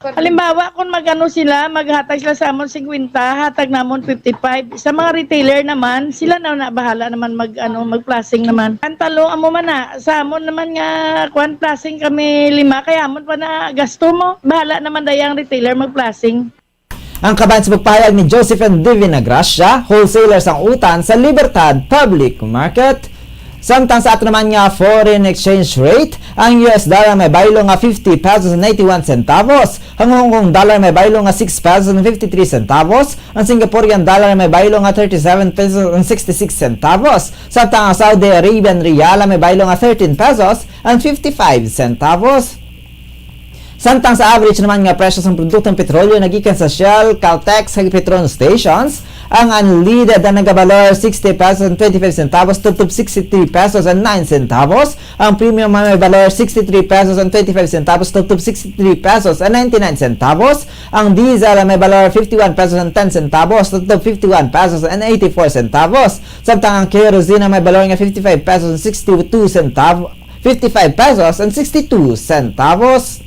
Halimbawa, kung mag-ano sila, maghatag sila sa amon fifty, hatag namon fifty-five. Sa mga retailer naman, sila na, na bahala naman mag, ano, mag-plasing naman. Ang talong, amo man na, sa amon naman nga, kwan, plasing kami lima, kaya amon pa na gasto mo. Bahala naman daya ang retailer mag-plasing. Ang kaban sa pagpahayag ni Josephine Divinagracia, wholesaler sang utan sa Libertad Public Market. Samtang sa ato naman nga foreign exchange rate, ang U S dollar may baylo nga fifty pesos and eighty-one centavos, ang Hong Kong dollar may baylo nga six pesos and fifty-three centavos, ang Singaporean dollar may baylo nga thirty-seven pesos and sixty-six centavos, samtang ang Saudi Arabian riyal may baylo nga thirteen pesos and fifty-five centavos. Samtang sa average naman nga presyo sang produktong petrolyo nagikan sa Shell, Caltex, kag Petron stations, ang unleaded ang nagabalor sixty pesos and twenty-five centavos tubtob sixty-three pesos and nine centavos, ang premium may balor sixty-three pesos and twenty-five centavos tubtob sixty-three pesos and ninety-nine centavos, ang diesel may balor fifty-one pesos and ten centavos tubtob fifty-one pesos and eighty-four centavos, samtang ang kerosene may balor nga fifty-five pesos and sixty-two centavos, fifty-five pesos and sixty-two centavos.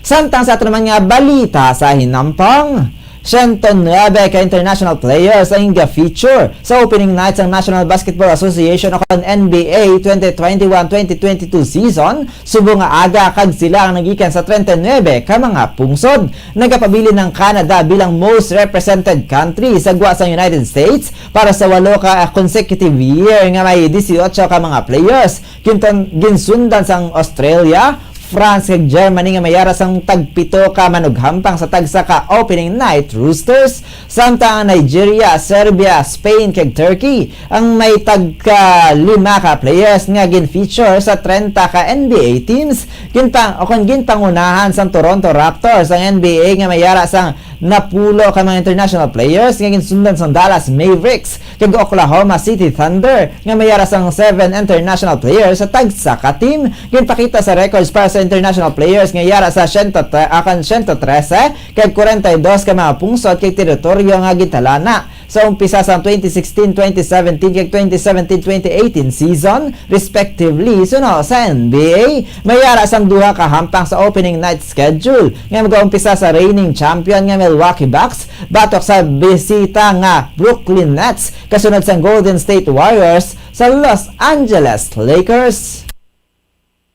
Samtang sa ato naman nga balita sa hinampang, siyento nuebe ka international players ang ga-feature sa opening night sang National Basketball Association o kon N B A twenty twenty-one twenty twenty-two season, subong nga aga, kag sila ang nagikan sa treinta y nuebe ka mga pungsod. Nagapabilin ang Canada bilang most represented country sa gwa sang United States para sa walo ka consecutive year nga may dieciocho ka mga players. Gintan-, ginsundan sang Australia, France, kag Germany nga may ara sang tagpito ka manughampang sa tagsa ka opening night roosters, samtang ang Nigeria, Serbia, Spain, kag Turkey ang may tagka lima ka players nga gin-feature sa treinta ka N B A teams. Ginpang-, o kon ginpangunahan sang Toronto Raptors ang N B A nga may ara sang napulo ka mga international players nga ginsundan sang Dallas Mavericks kag Oklahoma City Thunder nga may ara sang seven international players sa tagsa ka team. Ginpakita sa records para sa international players nga yara sa siyento tre-, akan siyento trese kag kwarenta y dos ka mga pungsod kag teritoryo nga gintalana sa umpisa sang twenty sixteen, twenty seventeen kag twenty seventeen, twenty eighteen season, respectively. Suno sa N B A, may ara sang duha ka hampang sa opening night schedule nga magaumpisa sa reigning champion nga Milwaukee Bucks batok sa bisita nga Brooklyn Nets, kasunod sang Golden State Warriors sa Los Angeles Lakers.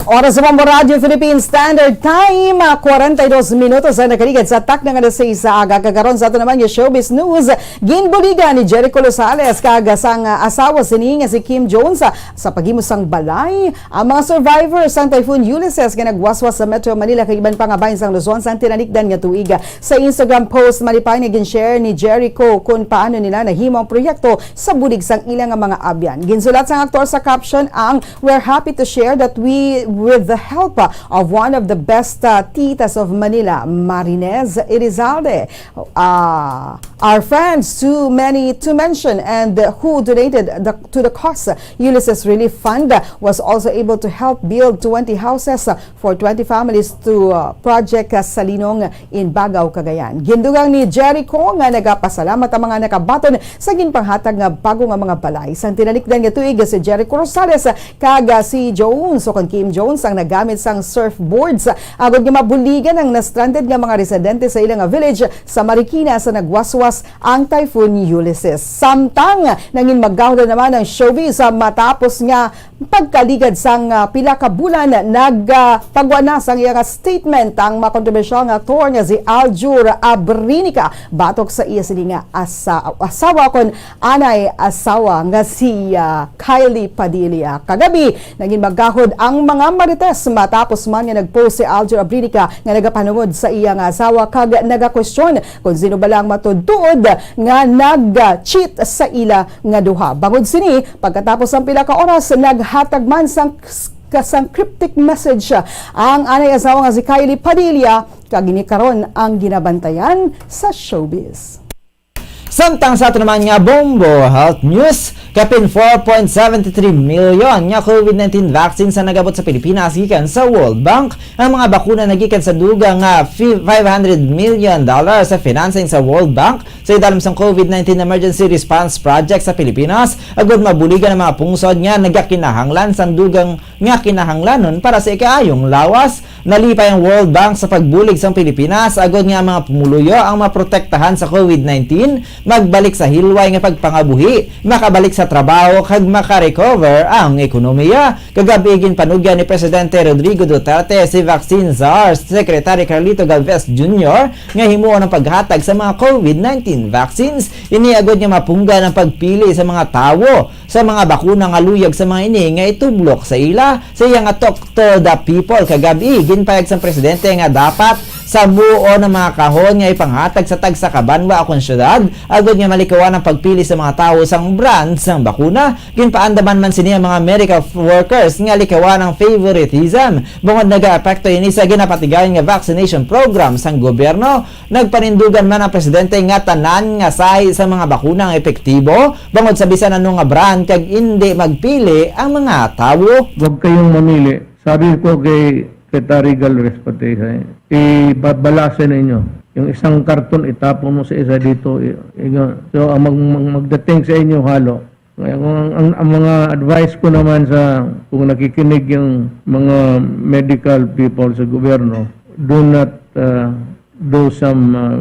Oras sa Bombo Radyo Philippine Standard Time, ah, kwarenta y dos minutos ang nakaligad sa takna nga alas seis sa aga. Kag karon sa ato naman nga showbiz news, ginbuligan ni Jericho Rosales kag sang, ah, asawa sini nga si Kim Jones, ah, sa paghimo sang balay. Ang mga survivors sang Typhoon Ulysses nga nagwaswas sa Metro Manila kag iban pa nga bahin sang Luzon sang tinalikdan nga tuig. Sa Instagram post, malipay nga gin-share ni Jericho kon paano nila nahimo ang proyekto sa bulig sang ila nga mga abyan. Ginsulat sang aktor sa caption ang, "We're happy to share that we, with the help of one of the best, uh, titas of Manila, Marinez Elizalde, uh, our friends, too many to mention, and who donated the, to the cause. Ulysses Relief Fund was also able to help build twenty houses for twenty families to, uh, Project Salinong in Bagao, Cagayan." Gindugang ni Jericho nga nagapasalamat ang mga nakabaton sa ginpanghatag nga bago nga mga balay. Sang tinalikdan nga tuig, si Jericho Rosales kag, uh, si Jones o kon Kim Jones ang nagamit sang surfboards agod nga mabuligan ang na-stranded nga mga residente sa ila nga village sa Marikina sa nagwaswas ang Typhoon Ulysses. Samtang nangin magahod naman ang showbiz, ah, matapos nga pagkaligad sang, ah, pila ka bulan, nag, ah, pagwa na sang iya nga statement ang makontrobersyal nga aktor nga si Aljur Abrinica batok sa iya sini nga asa-, asawa kon anay asawa nga si, ah, Kylie Padilla. Kagabi, nangin magahod ang mga marites matapos man nga nag-post si Aljur Abrinica nga nagapanungod sa iya nga asawa kag nagakwestiyon kon sino bala ang matuod-tuod nga nag-cheat sa ila nga duha. Bangod sini, pagkatapos sang pila ka oras, naghatag man sang, sang cryptic message ang anay asawa nga si Kylie Padilla, kag ini karon ang ginabantayan sa showbiz. Samtang sa ato naman nga Bombo Health News, kapin four point seven three million nga COVID nineteen vaccines ang nagabot sa Pilipinas gikan sa World Bank. Ang mga bakuna nagikan sa dugang nga fi-, five hundred million dollars sa financing sa World Bank sa idalom sang COVID nineteen Emergency Response Project sa Pilipinas, agud mabuligan ang mga pungsod nga nagakinahanglan sang dugang nga kinahanglanon para sa ikaayong lawas. Nalipay ang World Bank sa pagbulig sang Pilipinas agud nga ang mga pumuluyo ang maprotektahan sa COVID nineteen, magbalik sa hilway nga pagpangabuhi, makabalik sa trabaho, kag makarecover ang ekonomiya. Kagab-i, ginpanugyan ni Presidente Rodrigo Duterte si Vaccine Czar Secretary Carlito Galvez Junior nga himuon ang paghatag sa mga COVID nineteen vaccines. Ini agud nga mapunggan ang pagpili sa mga tawo sa mga bakuna nga luyag sa mga ini nga itublok sa ila. Sa iya nga Talk to the People kagab-i, ginpayag sang presidente nga dapat sambuon ang mga kahon nga ipanghatag sa tagsa ka banwa o kon syudad, agod nga malikawan ang pagpili sa mga tawo sang brand sang bakuna. Ginpaandaman man sini ang mga medical workers nga likawan ang favoritism, bangod nagaapekto ini sa ginapatigayon nga vaccination program sang gobyerno. Nagpanindugan man ang presidente nga tanan nga sahi sa mga bakuna ang epektibo, bangod sa bisan ano nga brand, kag indi magpili ang mga tawo. Huwag kayong mamili. Sabi ko kay Secretary Galvez pati sa, ibabalase ninyo. Yung isang karton, itapon mo sa isa dito. I-, i-, so, ang mag-, mag-, magdating sa inyo, halo. Ngayon, ang, ang, ang mga advice ko naman sa, kung nakikinig yung mga medical people sa gobyerno, do not, uh, do some, uh,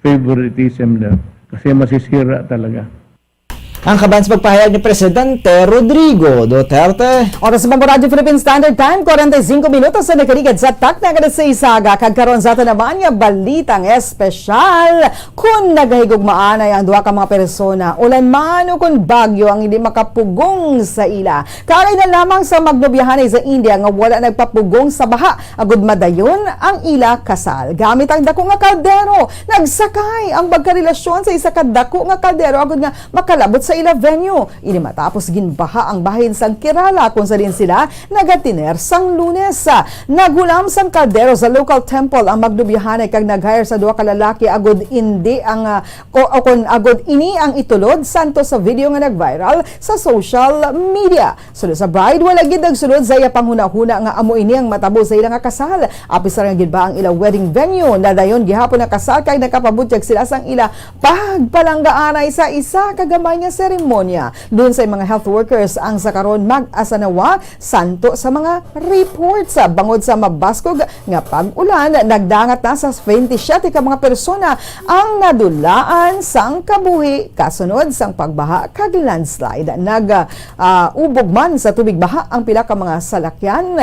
favoritism there. Kasi masisira talaga. Ang kaban sa pagpahayag ni Presidente Rodrigo Duterte. Oras sa Bombo Radyo Philippine Standard Time, kwarenta y cinco minutos na nakaligad sa takna nga sa isaga. Kag karon sa aton naman nga balitang espesyal. Kon nagahigugmaanay ang duha ka mga persona, ulan man o kon bagyo ang hindi makapugong sa ila. Kaagay na lamang sa magnobyahanay sa India nga wala nagpapugong sa baha, agud madayon ang ila kasal. Gamit ang dako nga kaldero, nagsakay ang magkarelasyon sa isa ka dako nga kaldero agud nga makalabot sa ila venue. Ini matapos ginbaha ang bahin sang Kerala, kung sa diin sila nagatiner sang Lunes. Naghulam sang kaldero sa local temple ang magnobyahanay kag nag-hire sa duha ka lalaki agud indi ang, ah, ko-, o kon agud ini ang itulod, santo sa video nga nag-viral sa social media. Sulod sa bride, wala gid nagsulod sa iya panghunahuna nga amo ini ang matabo sa ila nga kasal. Apin sa nga ginbaha ang ila wedding venue, nadayon gihapon ang kasal kag nakapabutyag sila sang ila pagpalanggaanay sa isa ka gamay nga seremonya. Lunsay mga health workers ang sa karon mag-asanawa, santo sa mga reports. Bangod sa mabaskog nga pag-ulan, nagdangat na sa twenty-seven ka mga persona ang nadulaan sang kabuhi kasunod sang pagbaha kag landslide. Nag, ah, ubog man sa tubig baha ang pila ka mga salakyan.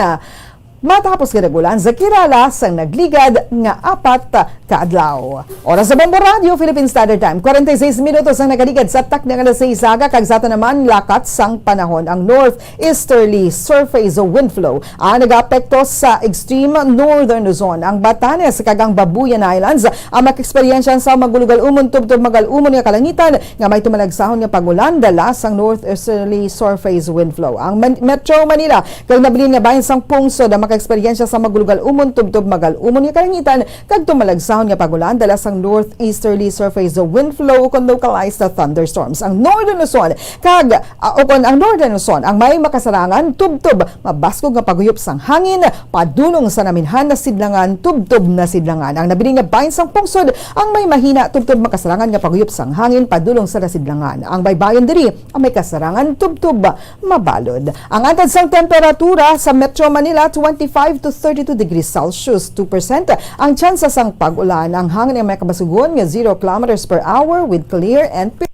Matapos nga nag-ulan sa Kerala sang nagligad nga apat ka adlaw. Oras sa Bombo Radyo, Philippine Standard Time, kwarenta y seis minutos ang nakaligad sa takna nga alas sais aga, kag sa aton naman lakat sang panahon. Ang northeasterly surface wind flow ang nagaapekto sa extreme northern Luzon, ang Batanes, kag ang Babuyan Islands. Ang makaeksperyensya sa magulugal-umon tubtob magal-umon nga kalangitan nga may tumalagsahon nga pag-ulan dala sang northeasterly surface wind flow. Ang Man-, Metro Manila kag nabilin nga bahin sang pungsod ang makaeksperyensya sa magulugal-umon tubtob magal-umon nga kalangitan kag tumalagsahon nga pag-ulan dala sang northeasterly surface wind flow ukon localized thunderstorms. Ang Northern Luzon kag, ah, ukon ang Northern Luzon ang may makasarangan tubtob mabaskog nga paghuyop sang hangin padulong sa naminhan nga sidlangan tubtob nasidlangan. Ang nabilin nga bahin sang pungsod ang may mahina tubtob makasarangan nga paghuyop sang hangin padulong sa nasidlangan. Ang baybayon diri ang may kasarangan tubtob mabalod. Ang antad sang temperatura sa Metro Manila, twenty-five to thirty-two degrees Celsius, two percent ang tsansa sang pag-ulan. Ang hangin ang may kabasugon nga zero kilometers per hour with clear and per-,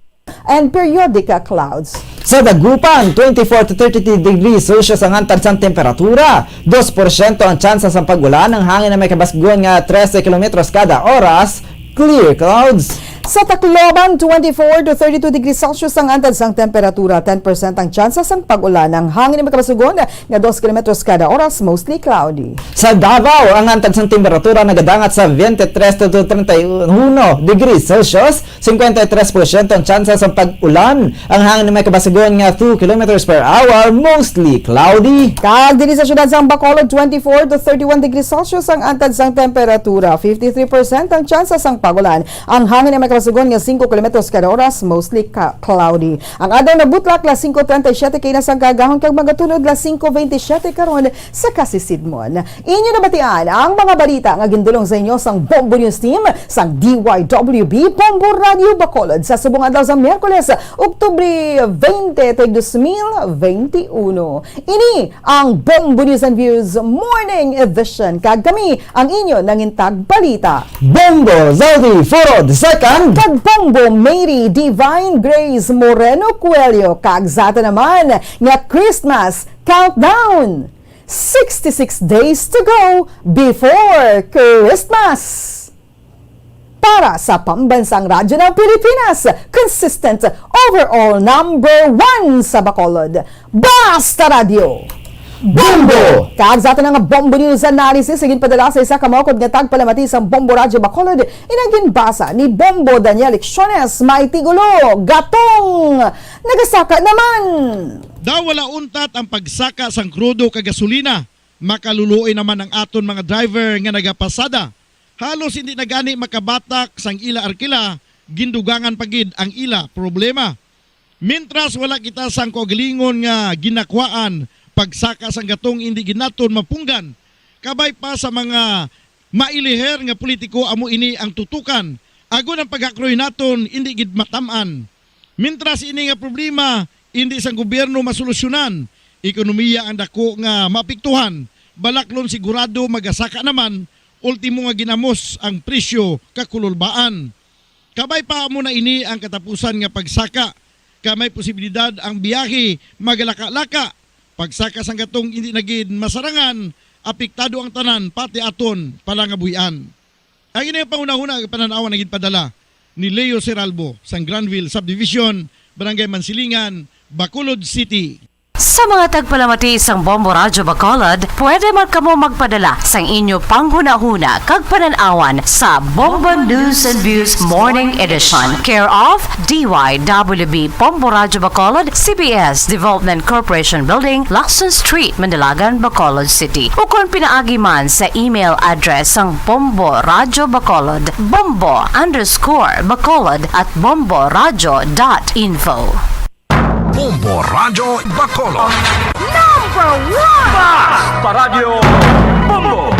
and periodic clouds. Sa Dagupan, twenty-four to thirty-two degrees Celsius ang antad sang temperatura, dos porsyento ang tsansa sang pag-ulan. Ang hangin ang may kabasugon nga trese kilometros kada oras, clear clouds. Sa Tacloban, twenty-four to thirty-two degrees Celsius ang antad sang temperatura, ten percent ang tsansa sang pag-ulan. Ang hangin ang may kabasugon nga dos kilometros kada oras, mostly cloudy. Sa Davao, ang antad sang temperatura nagadangat sa twenty-three to thirty-one degrees Celsius, cincuenta y tres porsyento ang tsansa sang pag-ulan. Ang hangin may kabasugon nga two kilometers per hour, mostly cloudy. Kag diri sa siyudad sang Bacolod, twenty-four to thirty-one degrees Celsius ang antad sang temperatura, fifty-three percent ang tsansa sang pag-ulan. Ang hangin ang may kabasugon nga singko kilometros kada oras, mostly ka-, cloudy. Ang adlaw nabutlak, las singko treinta y siete kaina sang kaagahon kag magatunod las singko veintisiete karon sa kasisidmon. Inyo nabatian ang mga balita nga gindulong sa inyo sang Bombo News Team sang D Y W B Bombo Radio Bacolod sa subong adlaw sa Miyerkules, Oktubre veinte, tuig dos mil veintiuno. Ini ang Bombo News and Views Morning Edition, kag kami ang inyo nangintag balita, Bombo Zaldi Furod the second, kag Bombo Mary Divine Grace Moreno Coelho, kag sa aton naman nga Christmas Countdown. Sixty-six days to go before Christmas. Para sa Pambansang Radyo ng Pilipinas, consistent overall number one sa Bacolod. Basta Radyo! Bombo! Kag sa aton nga Bombo News Analysis, sa ginpadala sa isa ka maukod nga tagpalamati sang Bombo Radyo Bacolod, inang ginbasa ni Bombo Daniel Lecciones, may titulo, Gatong! Nagasaka naman! Daw wala untat ang pagsaka sang krudo kag gasolina, makaluluoy naman ang aton mga driver nga nagapasada. Halos hindi na gani makabatak sang ila arkila, gindugangan pa gid ang ila problema. Mintras wala kita sang kaugalingon nga ginakwaan, pagsaka sang gatong indi gid naton mapunggan. Kabay pa sa mga mailiher nga politiko, amo ini ang tutukan, agod ang paghakroy naton indi gid matam-an. Mintras ini nga problema indi sang gobyerno masolusyonan, ekonomiya ang dako nga maapektuhan, balaklon sigurado magasaka naman, ultimo nga ginamos ang presyo kakululbaan. Kabay pa amo na ini ang katapusan nga pagsaka, ka may posibilidad ang biyahe magalaka-laka. Pagsaka sang gatong indi na gid masarangan, apektado ang tanan, pati aton palangabuhian. Ang ini nga panghunahuna nga panan-awan ang ginpadala ni Leo Seralbo sang Granville Subdivision, Barangay Mansilingan, Bacolod City. Sa mga tagpalamati sang Bombo Radyo Bacolod, pwede man kamo magpadala sang inyo panghunahuna kag panan-awan sa Bombo News and Views Morning Edition, care of D Y W B Bombo Radyo Bacolod, C B S Development Corporation Building, Lacson Street, Mandalagan, Bacolod City, ukon pinaagi man sa email address sang Bombo Radyo Bacolod, bombo underscore bacolod at bomboradyo dot info. Bombo Radyo Bacolod. Number one! Basta Radyo Bombo!